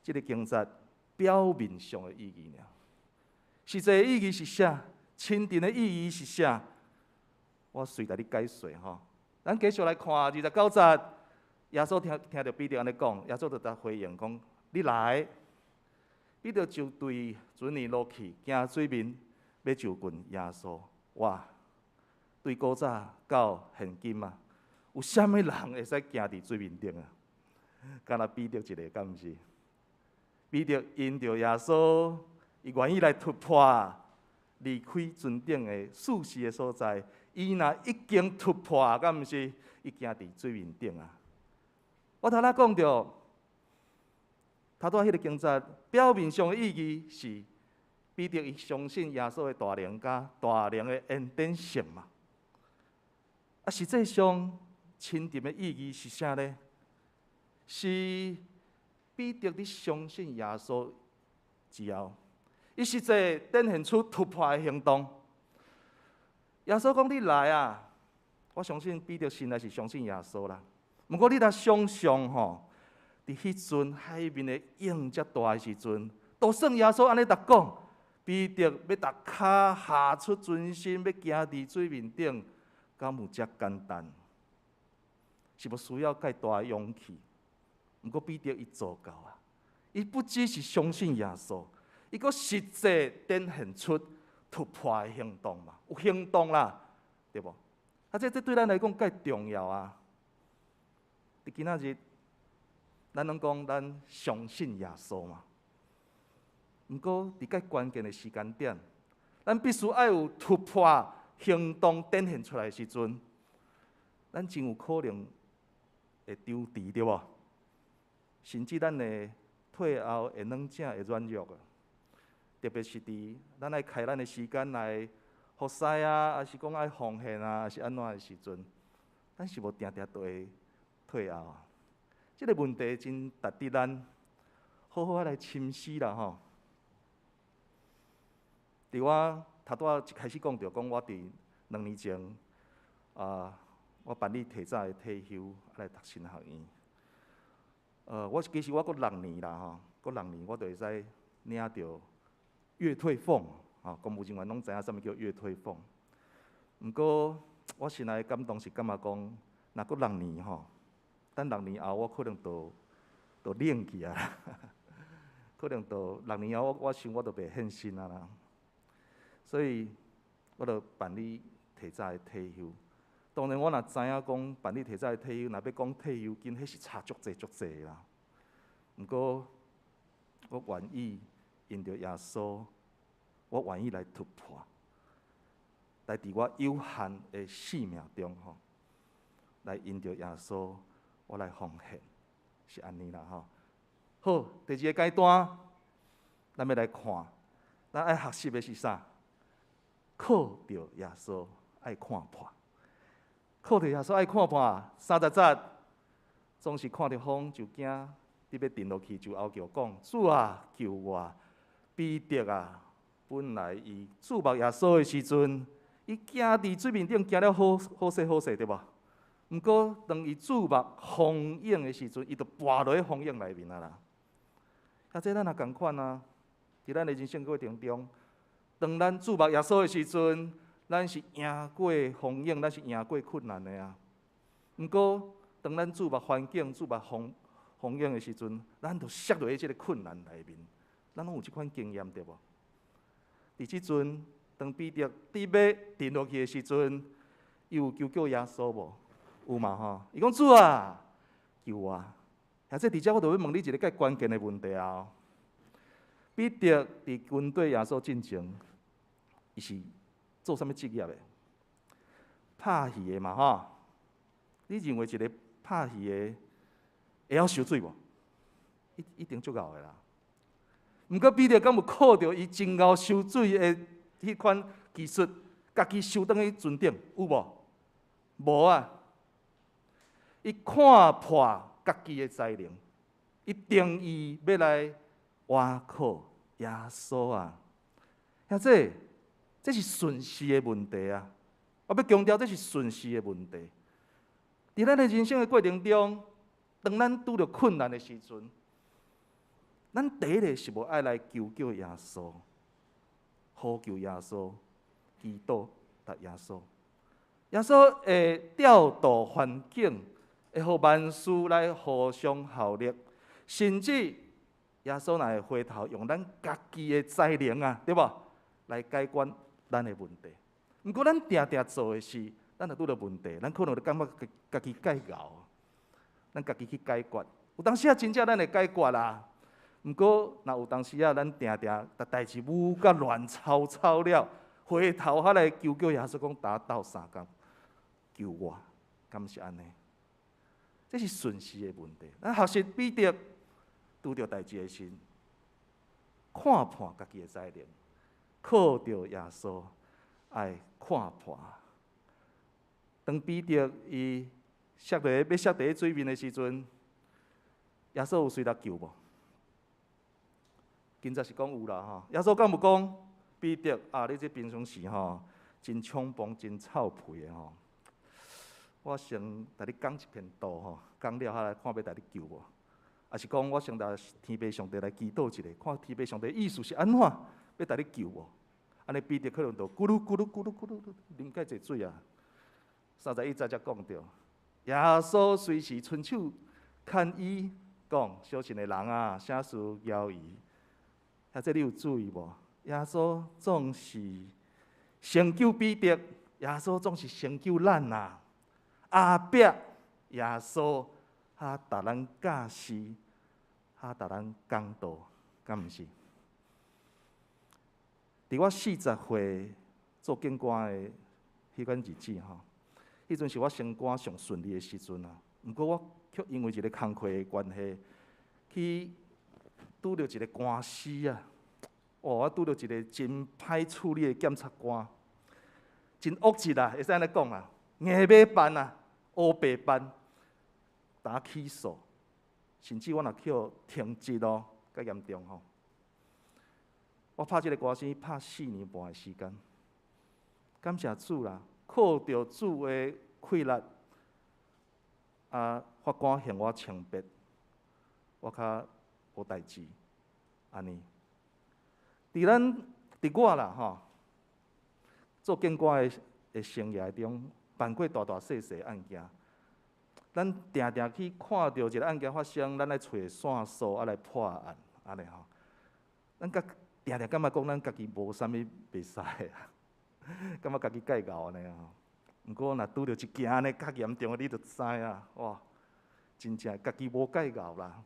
這个經節表面上的意義爾。實際的意義是啥？親近的意義是啥？我隨共你解說吼。咱繼續來看29節，耶穌聽聽著彼得按呢講，耶穌就共回應講：你來。彼得就對船爾落去，行水面。欲就近耶穌，哇！對古早到現今啊，有啥物人會使行佇水面頂啊？敢若彼得一个，敢毋是？彼得因著耶穌，伊願意來突破，離開船頂的舒適的所在。伊若已經突破，敢毋是？伊行佇水面頂啊！我頭拄講著，頭拄仔彼个經節表面上的意義是，彼得伊相信耶穌的大能佮大能的延展性嘛。啊，實際上親近的意義是啥呢？是彼得佇相信耶穌之後，伊實際展現出突破的行動。耶穌講你來啊！我相信彼得心內是相信耶穌啦。毋過你若想像吼，佇彼陣海面的湧遮大的時陣，就算耶穌按呢逐講，彼得欲逐跤下出全身，欲行佇水面頂，敢有遮簡單？是無需要蓋大的勇氣？毋過彼得伊做到啊！伊不只是相信耶穌，伊閣實際展現出突破的行動嘛，有行動啦，對無？啊，這對咱來講蓋重要啊！佇今仔日，咱攏講咱相信耶穌嘛。毋過佇蓋關鍵的時間點，咱必須愛有突破行動展現出來的時陣，咱真有可能會丟佇，對無？甚至咱會退後，會軟正，會軟弱啊！特別是佇咱愛開咱的時間來服侍啊，抑是講愛奉獻啊，抑是按怎的時陣，咱是無定定都會退後啊？這個問題真值得咱好好仔來深思啦吼。佇我頭拄仔一開始講著，講我佇2年前啊，我辦理提早的退休，來讀神學院。我其實我閣六年啦吼，閣六年我就會使領著月退俸，吼，公務人員攏知影啥物叫月退俸。毋過我心內感動是感覺講，若閣六年吼，等六年後我可能就冷去啊，可能就六年後我想我就袂現身啊啦。所以我就辦理提早的退休。當然，我若知影講辦理提早的退休，若欲講退休金，彼是差足濟足濟啦。毋過，我願意因著耶穌，我願意來突破，來佇我有限的生命中吼，來因著耶穌，我來奉獻，是按呢啦吼。好，第二个階段，咱欲來看，咱愛學習的是啥？靠著耶穌愛看破。靠著耶穌愛看破，30節總是看著風就驚，佇欲沉落去就嗷叫講：主啊，救我！彼得啊，本來伊注目耶穌的時陣，伊行佇水面頂行了好好勢好勢，對無？毋過當伊注目風湧的時陣，伊就跋落去風湧內面啊啦。啊，這咱也仝款啊！佇咱的人生過程中，當咱注目耶穌的時陣，咱是贏過風湧，咱是贏過困難的啊。毋過，當咱注目環境、注目風湧的時陣，咱就摔落去這个困難內面。咱攏有這款經驗對無？佇這陣，當彼得佇欲沉落去的時陣，伊有求叫耶穌無？有嘛吼？伊講主啊，救我！啊，這佇遮我就欲問你一个較關鍵的問題啊！彼得佇跟綴耶穌進前，伊是做啥物職業的？拍魚的嘛吼？你認為一个拍魚的會曉游水無？一定足𠢕的啦。毋過彼得敢有靠著伊真𠢕游水的彼款技術，家己游轉去船頂有無？無啊！伊看破家己的才能，伊定意欲來倚靠耶穌啊！兄弟，這是順序的問題啊！我欲強調，這是順序的問題。佇咱的人生的過程中，當咱拄著困難的時陣，咱第一个是無愛來求叫耶穌，呼求耶穌，祈禱答耶穌。耶穌會調度環境，會予萬事來互相效力，甚至耶穌若會回頭用咱家己的才能啊，對無？來解決咱的問題。毋過咱定定做的是，咱若拄著問題，咱可能就感覺家己蓋𠢕，咱家己去解決。有當時啊，真正咱會解決啦。毋過，若有當時啊，咱定定逐代誌舞甲亂糟糟了，回頭仔來求叫耶穌講打鬥相共，救我，敢是按呢？這是順序的問題。咱學習彼得拄著代誌的時，看破家己的才能，靠著耶穌愛看破。當彼得伊摔落欲摔佇水面的時陣，耶穌有隨來救無？今早是講有啦吼。耶穌敢有講彼得啊？你這平常時吼，真衝動、真臭屁的吼。我先共你講一篇道吼，講了後來看欲共你救無？抑是講我先共天父上帝來祈禱一下，看天父上帝意思是按怎，欲共你救無？按呢彼得可能就咕嚕咕嚕咕嚕咕嚕啉蓋濟水啊！31節才講著，耶穌隨時伸手牽伊講：小信的人啊，啥事猶疑？啊，這你有注意無？耶穌總是先救彼得，耶穌總是先救咱啊！後壁耶穌較共咱教示，較共咱講道，敢毋是？佇我40歲做警官的彼款日子吼，彼陣是我升官上順利的時陣啊。毋過我卻因為一個工課的關係，去拄著一個官司啊！哦，我拄著一個真歹處理的檢察官，真惡質啊，會使按呢講啊，硬欲辦啊，烏白辦，共我起訴，甚至我若去予停職哦，較嚴重吼。我拍這個官司拍4年半的時間，感謝主啦，靠著主的氣力，啊，法官還我清白，我較無代誌，按呢。佇咱佇我啦吼，做警官的生涯中，辦過大大細細案件，咱定定去看著一個案件發生，咱愛揣線索，啊來破案，按呢吼。咱家定定感覺講咱家己無啥物袂使的啊，感覺家己蓋𠢕按呢吼。毋過若拄著一件按呢較嚴重的，你就知影，哇，真正家己無蓋𠢕啦。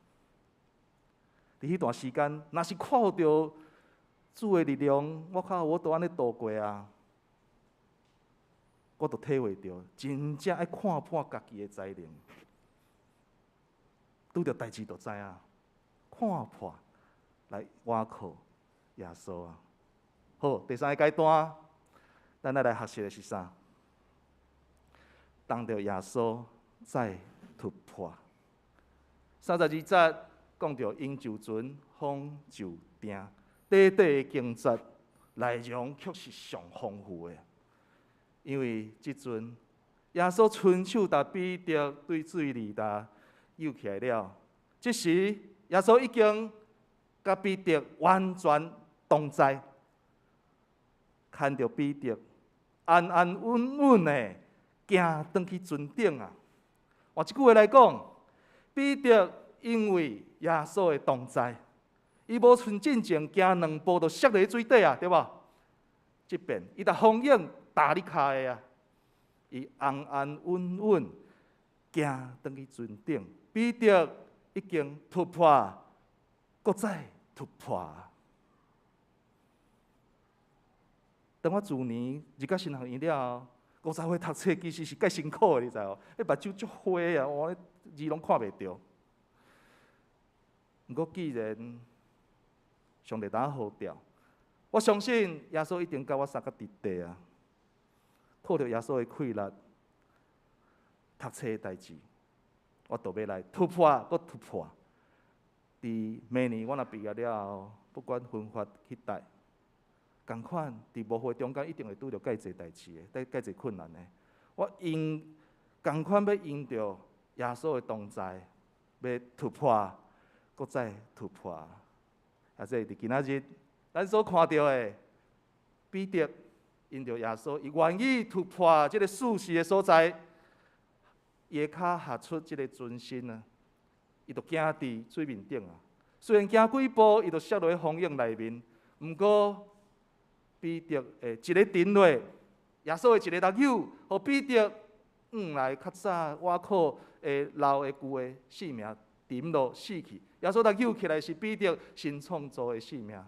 佇彼段時間，若是靠著主的力量，我較有法度按呢度過啊。我就體會著，真正愛看破家己的才能，拄著代誌就知影，看破來倚靠耶穌啊。好，第三个階段，咱愛來學習的是啥？當著耶穌再突破。32節講著鷹就船，風就定，短短的經節內容卻是上豐富的。因為這陣耶穌伸手共彼得對水裡共救起來了，這時耶穌已經佮彼得完全同在，牽著彼得安安穩穩的行轉去船頂啊！換一句話來講，彼得因為耶穌的同在，伊無像進前行兩步就摔落水底啊，對無？這遍伊共風湧踏咧跤的啊，伊安安穩穩行轉去船頂，彼得已經突破，閣再突破。當我自年入到神學院了後，50歲讀冊其實是蓋辛苦的，你知無？彼目睭足花啊，哇，字攏看袂著。毋過既然上帝當呼召，我相信耶穌一定佮我相佮佇地啊！靠著耶穌的氣力，讀冊的代誌，我都欲來突破，閣突破。佇明年我若畢業了後，不管分發去佗，仝款佇牧會中間一定會拄著蓋濟代誌的，蓋濟困難的。我用仝款欲因著耶穌的同在，欲突破，閣再突破。啊，這佇今仔日，咱所看著的彼得，因著耶穌，伊願意突破這个舒適的所在，伊的跤踏出這个船身啊，伊就行佇水面頂啊。雖然行幾步，伊就摔落去風湧內面，毋過彼得的一个沉落，耶穌的一个目睭，予彼得往來較早倚靠的留的舊的性命沉落死去。耶穌目睭起來是彼得新創造的性命。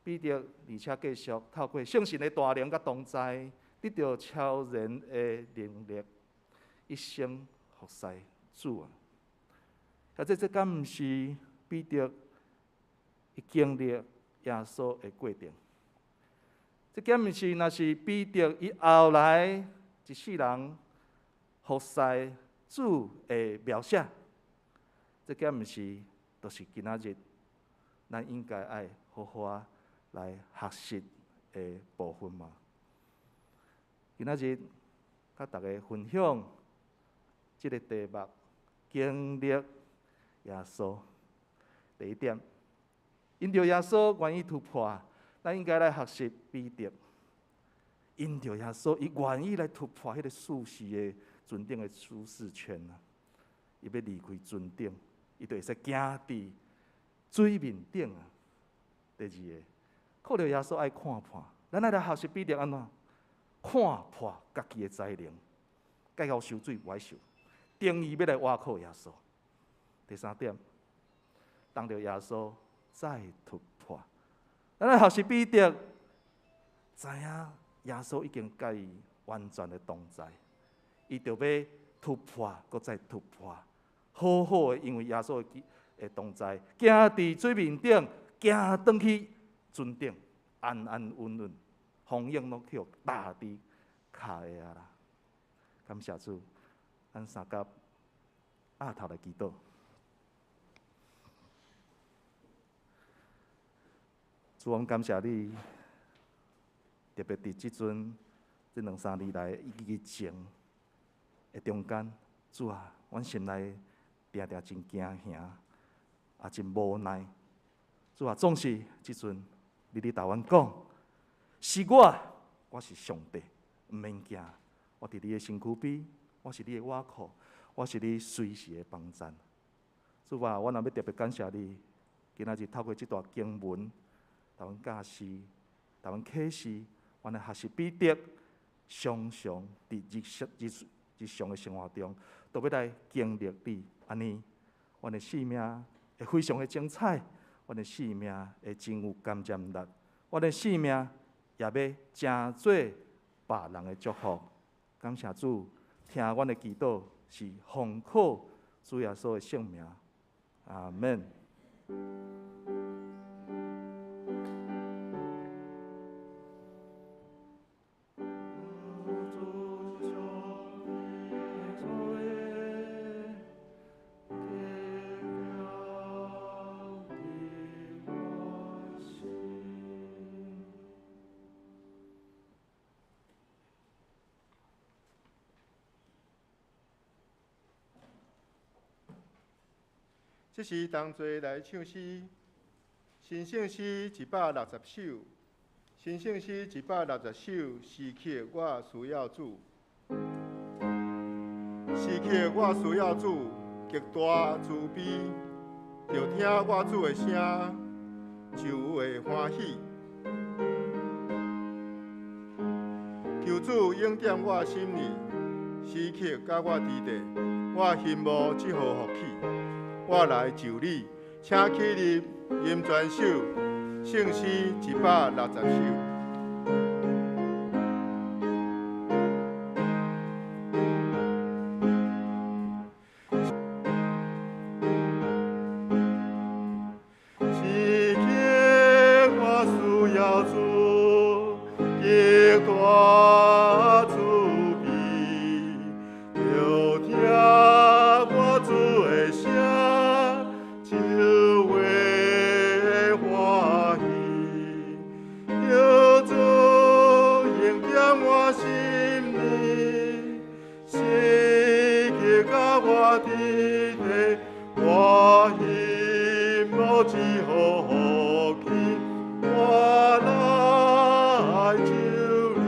彼得而且繼續透過聖神的大能佮同在，得著超然的能力，一生服侍主啊！啊，這敢毋是彼得伊經歷耶穌的過程？這敢毋是若是彼得伊後來一世人服侍主的描寫？這敢毋是，就是今仔日咱應該愛好好來學習的部分嗎？今仔日佮大家分享這个题目：经历耶稣。第一点，因著耶稣愿意突破，咱应该来学习彼得。因著耶稣，伊愿意来突破彼个舒适的船顶的舒适圈啊！伊欲离开船顶，伊就会使行伫水面顶啊。第二个，靠著耶稣爱看破，咱爱来学习彼得按怎看破家己的才能，该𠢕受水无爱受，定意欲来倚靠耶稣。第三点，当著耶稣再突破，咱来学习彼得，知影耶稣已经佮伊完全的同在，伊就欲突破，阁再突破，好好的，因为耶稣的同在，行伫水面顶，行转去船顶，安安稳稳，风涌拢去予踏伫跤下啦。感谢主，咱三甲阿头来祈祷。主，我们感谢你，特别伫这阵这两三年来疫情的中间，主啊，阮心内定定真惊吓，也真无奈。主啊，总是这阵你咧共阮讲，是我，我是上帝，毋免惊。我伫你的身躯边，我是你的倚靠，我是你随时的帮赞。主啊，我若欲特别感谢你，今仔日透过这段经文，共阮教示，共阮启示，阮来学习彼得，常常伫日日日常的生活中，都欲来经历你，按呢，阮的生命会非常的精彩，阮的生命会真有感染力，阮的生命也欲成做别人的祝福。感谢主，听阮的祈祷是奉靠主耶稣的圣名，阿们。这时同齐来唱诗，新圣诗160首，新圣诗160首，时刻我需要主，时刻我需要主，极大慈悲，著听我主的声，就会欢喜。求主恩典我心里，时刻佮我伫咧，我欣慕这号福气。我来就你，请起立吟全首，圣诗160首。时刻我需要主，极大慈悲，著听我主的声。就会欢喜，求主恩典我心里，时刻佮我伫咧，我欣慕这号福气，我来就你。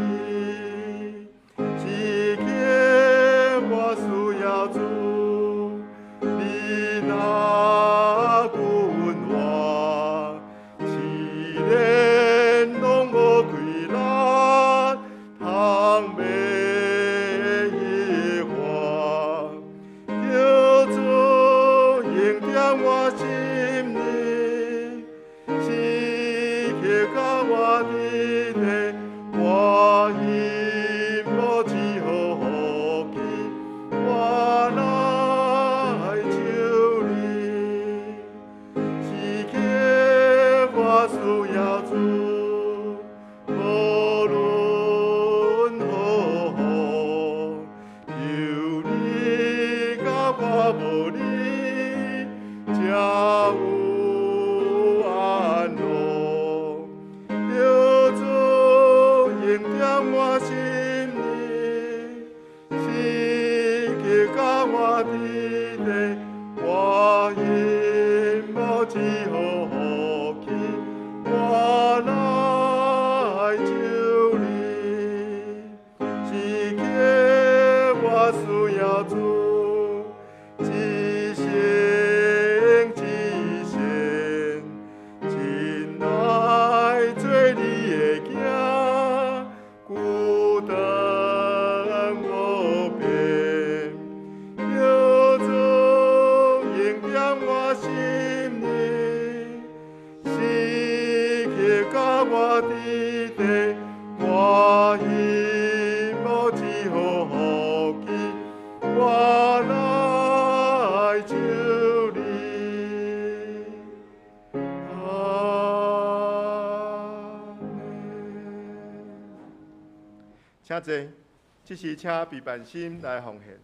帝，我希无一好福气，我来求你。阿们。请坐，这时请毕万心来奉献。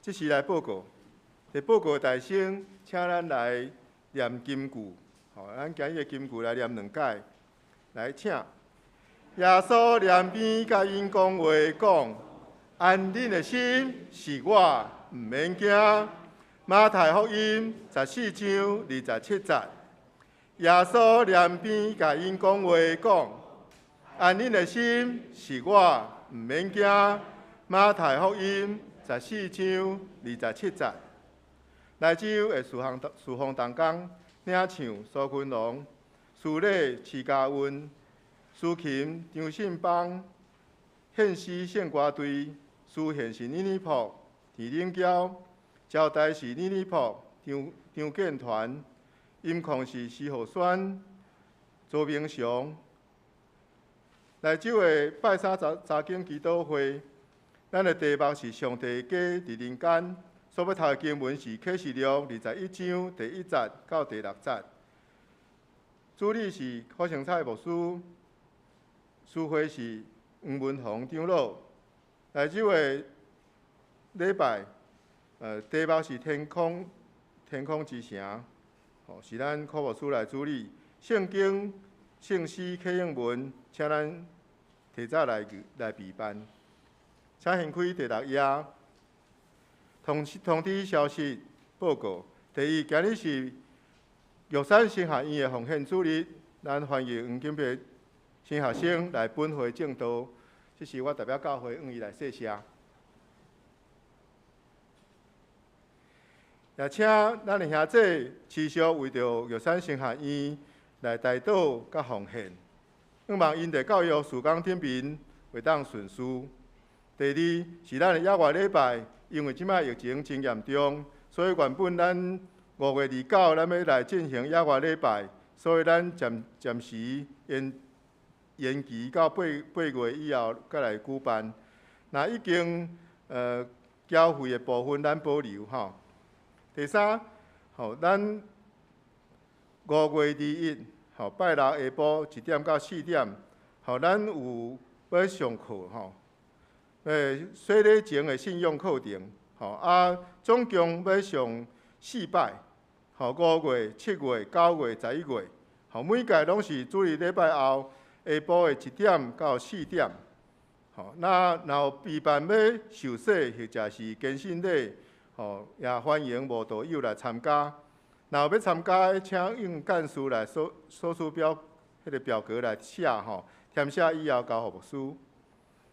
这时来报告，伫报告大声，请咱来念金句，吼，咱今日的金句来念两解，来请。耶稣念边佮𪜶讲话讲，安恁的心，是我，毋免惊。马太福音14章27节。耶稣念边佮𪜶讲话讲，安恁的心，是我，毋免惊。马太福音14章27节。来州的事奉同工领唱苏坤龙、司礼徐家运、司琴张信邦、献诗圣歌队、司献是妮妮朴、田玲娇、招待是妮妮朴、张建团、音控是施浩轩、周明雄。来州的拜三查经祈祷会，咱的题目是上帝家伫人间，所欲读的经文是启示录21章第1节到第6节。主理是柯成彩牧师，司会是黄文宏长老。来这个礼拜，题目是天空之城，是咱柯牧师来主理。圣经圣诗启应文，请咱提早来备办。请掀开第6页，通知消息报告。第一，今日是玉山神学院的奉献主日，咱欢迎黄金培新学生来本会证道。这是我代表教会向伊来谢谢。也请咱的兄弟持续为著玉山神学院来代祷佮奉献，希望𪜶伫教育事工顶面会当顺遂。第二是咱的野外礼拜，因为這擺疫情真嚴重，所以原本咱5月29咱欲來進行野外禮拜，所以咱暫暫時延延期到八八月以後閣來舉辦。若已經繳費的部分，咱保留吼。第三，吼，咱5月21，吼，拜六下晡1點到4點，吼，咱有欲上課吼，洗禮前的信仰課程，吼，啊，總共欲上四擺，吼，5月、7月、9月、11月，吼，每屆攏是主日禮拜後下晡的1點到4點，吼，那若有備辦欲受洗或者是堅信禮，吼，也歡迎慕道友來參加。若有欲參加的，請用幹事來索索取表，彼個表格來寫吼，填寫以後交予牧師。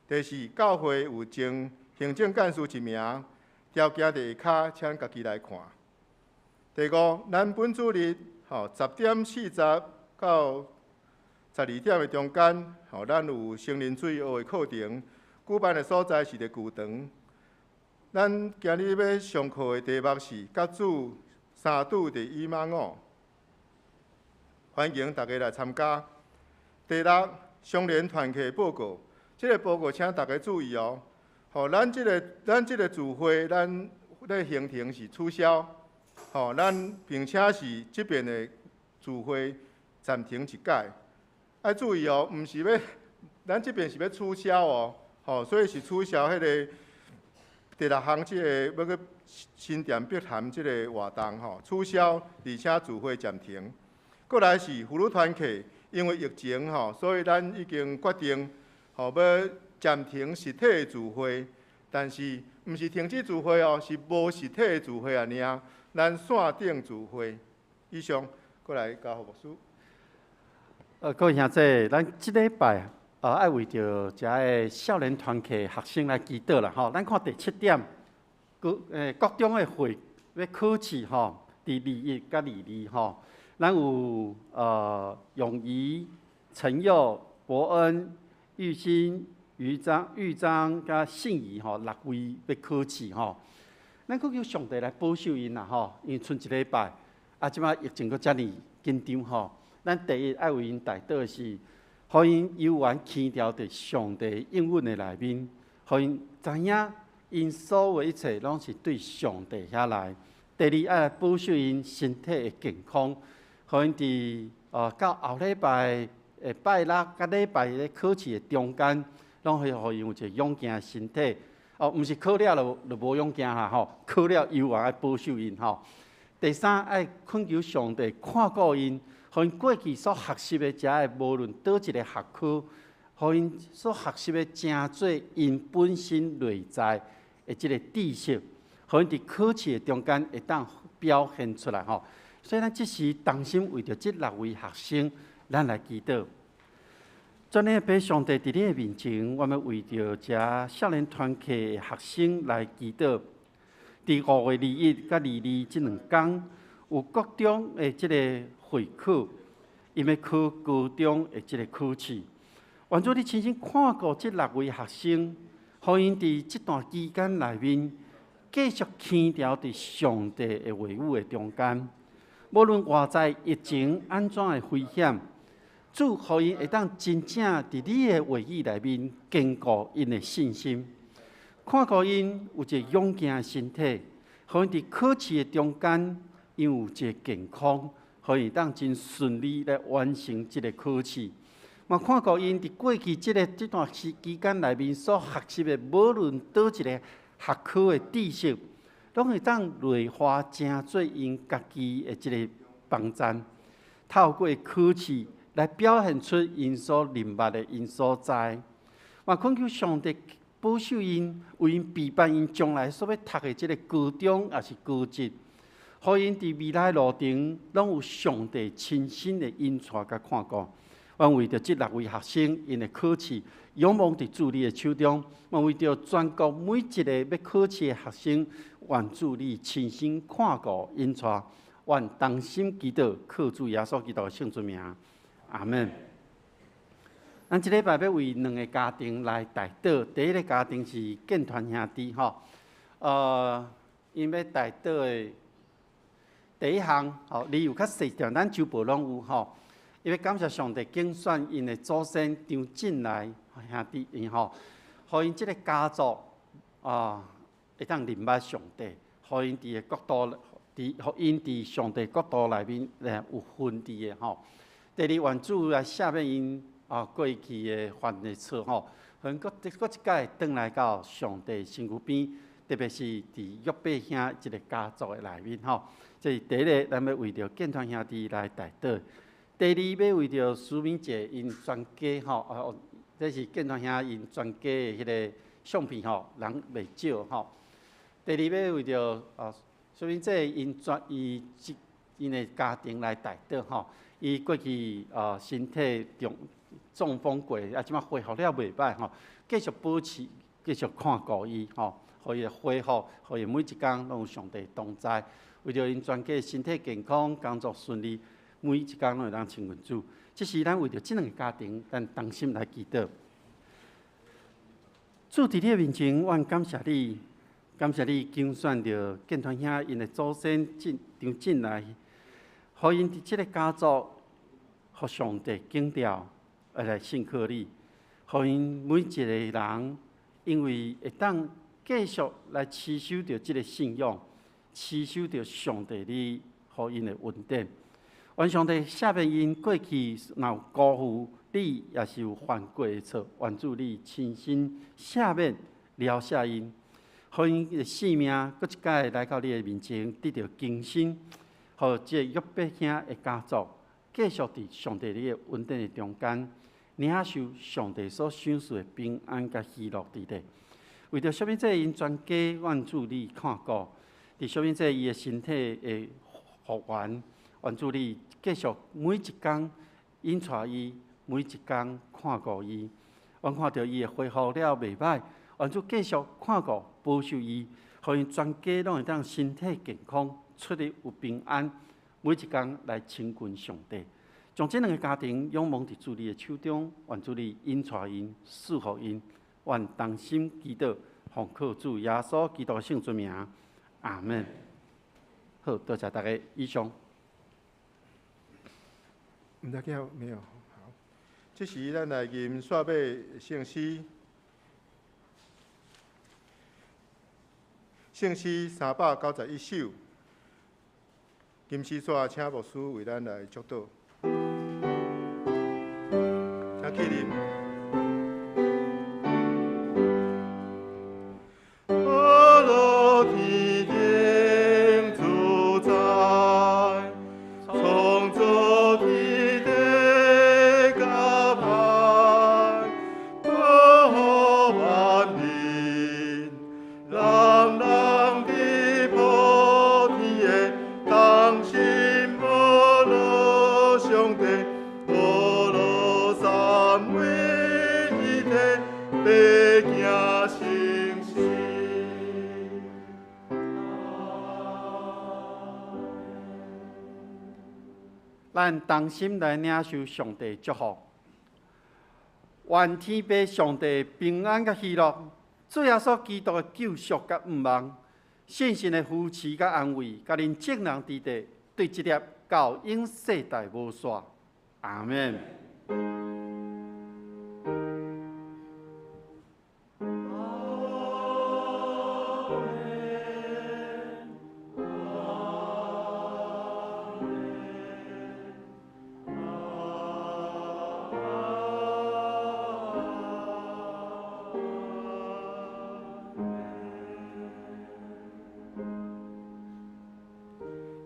第四，教會有徵行政幹事一名，條件佇下跤，請家己來看。第五，咱本主日吼10點40到12點的中間，吼，咱有成人主日學的課程，舉辦的所在是佇球場。咱今日欲上課的題目是佮主相拄佇以馬忤，歡迎大家來參加。第六，相連團契報告，這個報告請大家注意哦。吼，咱這個聚會，咱咧行程是取消，吼，咱並且是這邊的聚會暫停一擺。愛注意哦，毋是欲，咱這邊是欲取消哦，吼，所以是取消彼個第六項這個欲去新店碧潭這個活動吼，取消，而且聚會暫停。過來是婦女團契，因為疫情吼，所以咱已經決定吼欲暫停實體的聚會，但是毋是停止聚會哦，是無實體的聚會爾爾，咱線頂聚會。以上，過來交予牧師。各位兄弟，咱這禮拜愛為著遮个少年團契學生來祈禱啦吼。咱看第七點，國中的會欲考試吼，佇21佮22吼，咱有永怡、陳佑、伯恩、玉新、余章、玉章佮信儀吼，六位欲考試吼。咱閣求上帝來保守𪜶啦吼，因為賰一禮拜，啊，這擺疫情閣遮爾緊張吼。咱第一愛為𪜶代禱的是，予𪜶猶原堅牢佇上帝應允的內面，予𪜶知影𪜶所有一切攏是對上帝遐來。第二，愛來保守𪜶身體的健康，予𪜶佇到後禮拜的拜六佮禮拜咧考試的中間，攏會予𪜶有一個勇健的身體。哦，毋是考了就無勇健啦吼，考了猶原愛保守𪜶吼。第三，愛懇求上帝看顧𪜶。予𪜶過去所學習的遮个，無論佗一個學科，予𪜶所學習的成做𪜶本身內在的這個知識，予𪜶佇考試的中間會當表現出來吼。所以咱這時同心為著這六位學生，咱來祈禱。全能的父上帝佇你的面前，我們為著遮少年團契的學生來祈禱。佇5月21佮22這兩工，有國中的這個會考，𪜶欲考高中的這個考試。願主你親身看顧這六位學生，予𪜶佇這段期間內面，繼續堅牢佇上帝的話語的中間。無論外在疫情按怎的危險，主予𪜶會當真正佇你的話語內面堅固𪜶的信心，看顧𪜶有一個勇健的身體，予𪜶佇考試的中間，𪜶有一個健康，予𪜶當真順利來完成這個考試。嘛，看顧𪜶佇過去這段時期間內面所學習的，無論佗一個學科的知識，攏會當內化成做𪜶家己的這個幫贊，透過考試來表現出𪜶所認捌的、𪜶所知。嘛，懇求上帝保守𪜶，為𪜶備辦𪜶將來所欲讀的這個高中抑是高職，予𪜶佇未來路程攏有上帝親身的引帶佮看顧。阮為著這六位學生𪜶的考試，仰望佇主你的手中。嘛為著全國每一個欲考試的學生，願主你親身看顧引帶。阮同心祈禱，靠主耶穌基督的聖尊名，阿門。咱這禮拜欲為兩个家庭來代禱，第一个家庭是建團兄弟吼，𪜶欲代禱的第一項吼，理由較細條，咱周報攏有吼。伊欲感謝上帝揀選𪜶的祖先張進來兄弟，𪜶吼，予𪜶這个家族啊，會當認捌上帝，予𪜶佇个國度，佇予𪜶佇上帝國度內面有份佇的吼。第二，願主來赦免𪜶啊過去的犯的錯吼，予𪜶閣閣一擺轉來到上帝身軀邊，特別是佇約伯兄這个家族的內面吼。這是第一个，咱欲為著建團兄弟來代禱。第二，欲為著蘇敏姐𪜶全家吼，哦，這是建團兄𪜶全家的彼个相片吼，人袂少吼。第二，欲為著啊蘇敏姐𪜶全伊這𪜶的家庭來代禱吼。伊過去啊身體中風過，啊，這擺恢復了袂䆀吼，繼續保持，繼續看顧伊吼，予伊恢復，予伊每一工攏有上帝同在，為著𪜶全家身體健康、工作順利，每一工攏會當親近主。這是咱為著這兩个家庭，咱同心來祈禱。主佇你的面前，阮感謝你，感謝你揀選著建團兄𪜶的祖先進張進來，予𪜶佇這个家族，予上帝揀召，來信靠你，予𪜶每一个人，因為會當繼續來持守著這个信仰，持守著上帝你予𪜶的恩典。願上帝赦免𪜶過去若有辜負你，也是有犯過的錯，願主你親身赦免、饒赦𪜶，予𪜶的性命閣一擺來到你的面前，得著更新，予這个約伯兄的家族繼續佇上帝你的恩典的中間，領受上帝所賞賜的平安佮喜樂佇咧。為著小敏姐𪜶全家，願主你看顧，佇小敏姐伊的身體的復原，願主你繼續每一工引帶伊，每一工看顧伊。阮看著伊會恢復了袂䆀，願主繼續看顧保守伊，予𪜶全家攏會當身體健康，出入有平安，每一工來親近上帝。將這兩个家庭仰望佇主你的手中，願主你引帶𪜶，賜福𪜶，願同心祈禱，奉靠主耶穌基督的聖尊名，阿們。好，多謝大家，以上。毋知見沒有？好，這時咱來吟煞尾聖詩，聖詩391首。金絲煞請牧師為咱來祝禱，請起立。阿羅天頂主宰，創造天地佮海，保護萬民，人人佇普天的同心阿羅上帝，阿羅三位一體，白行成聖。咱同心來領受上帝祝福，願天父上帝平安佮喜樂，主耶穌基督的救贖佮盼望，聖神的扶持佮安慰，佮恁眾人佇咧，對這粒到永世代無煞。阿們。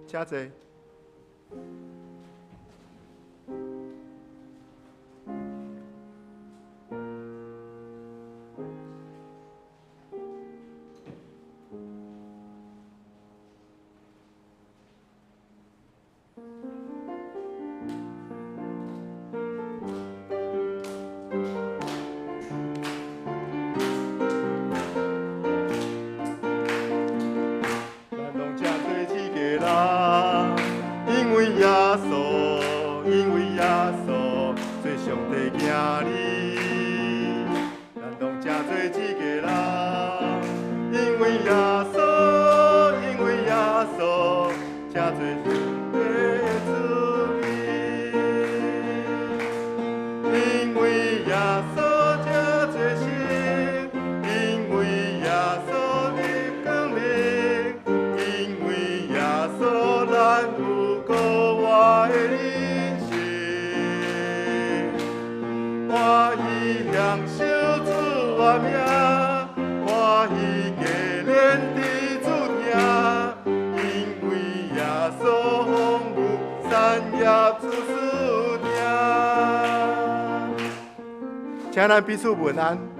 請坐。咱攏正做這个人。請咱彼此問安。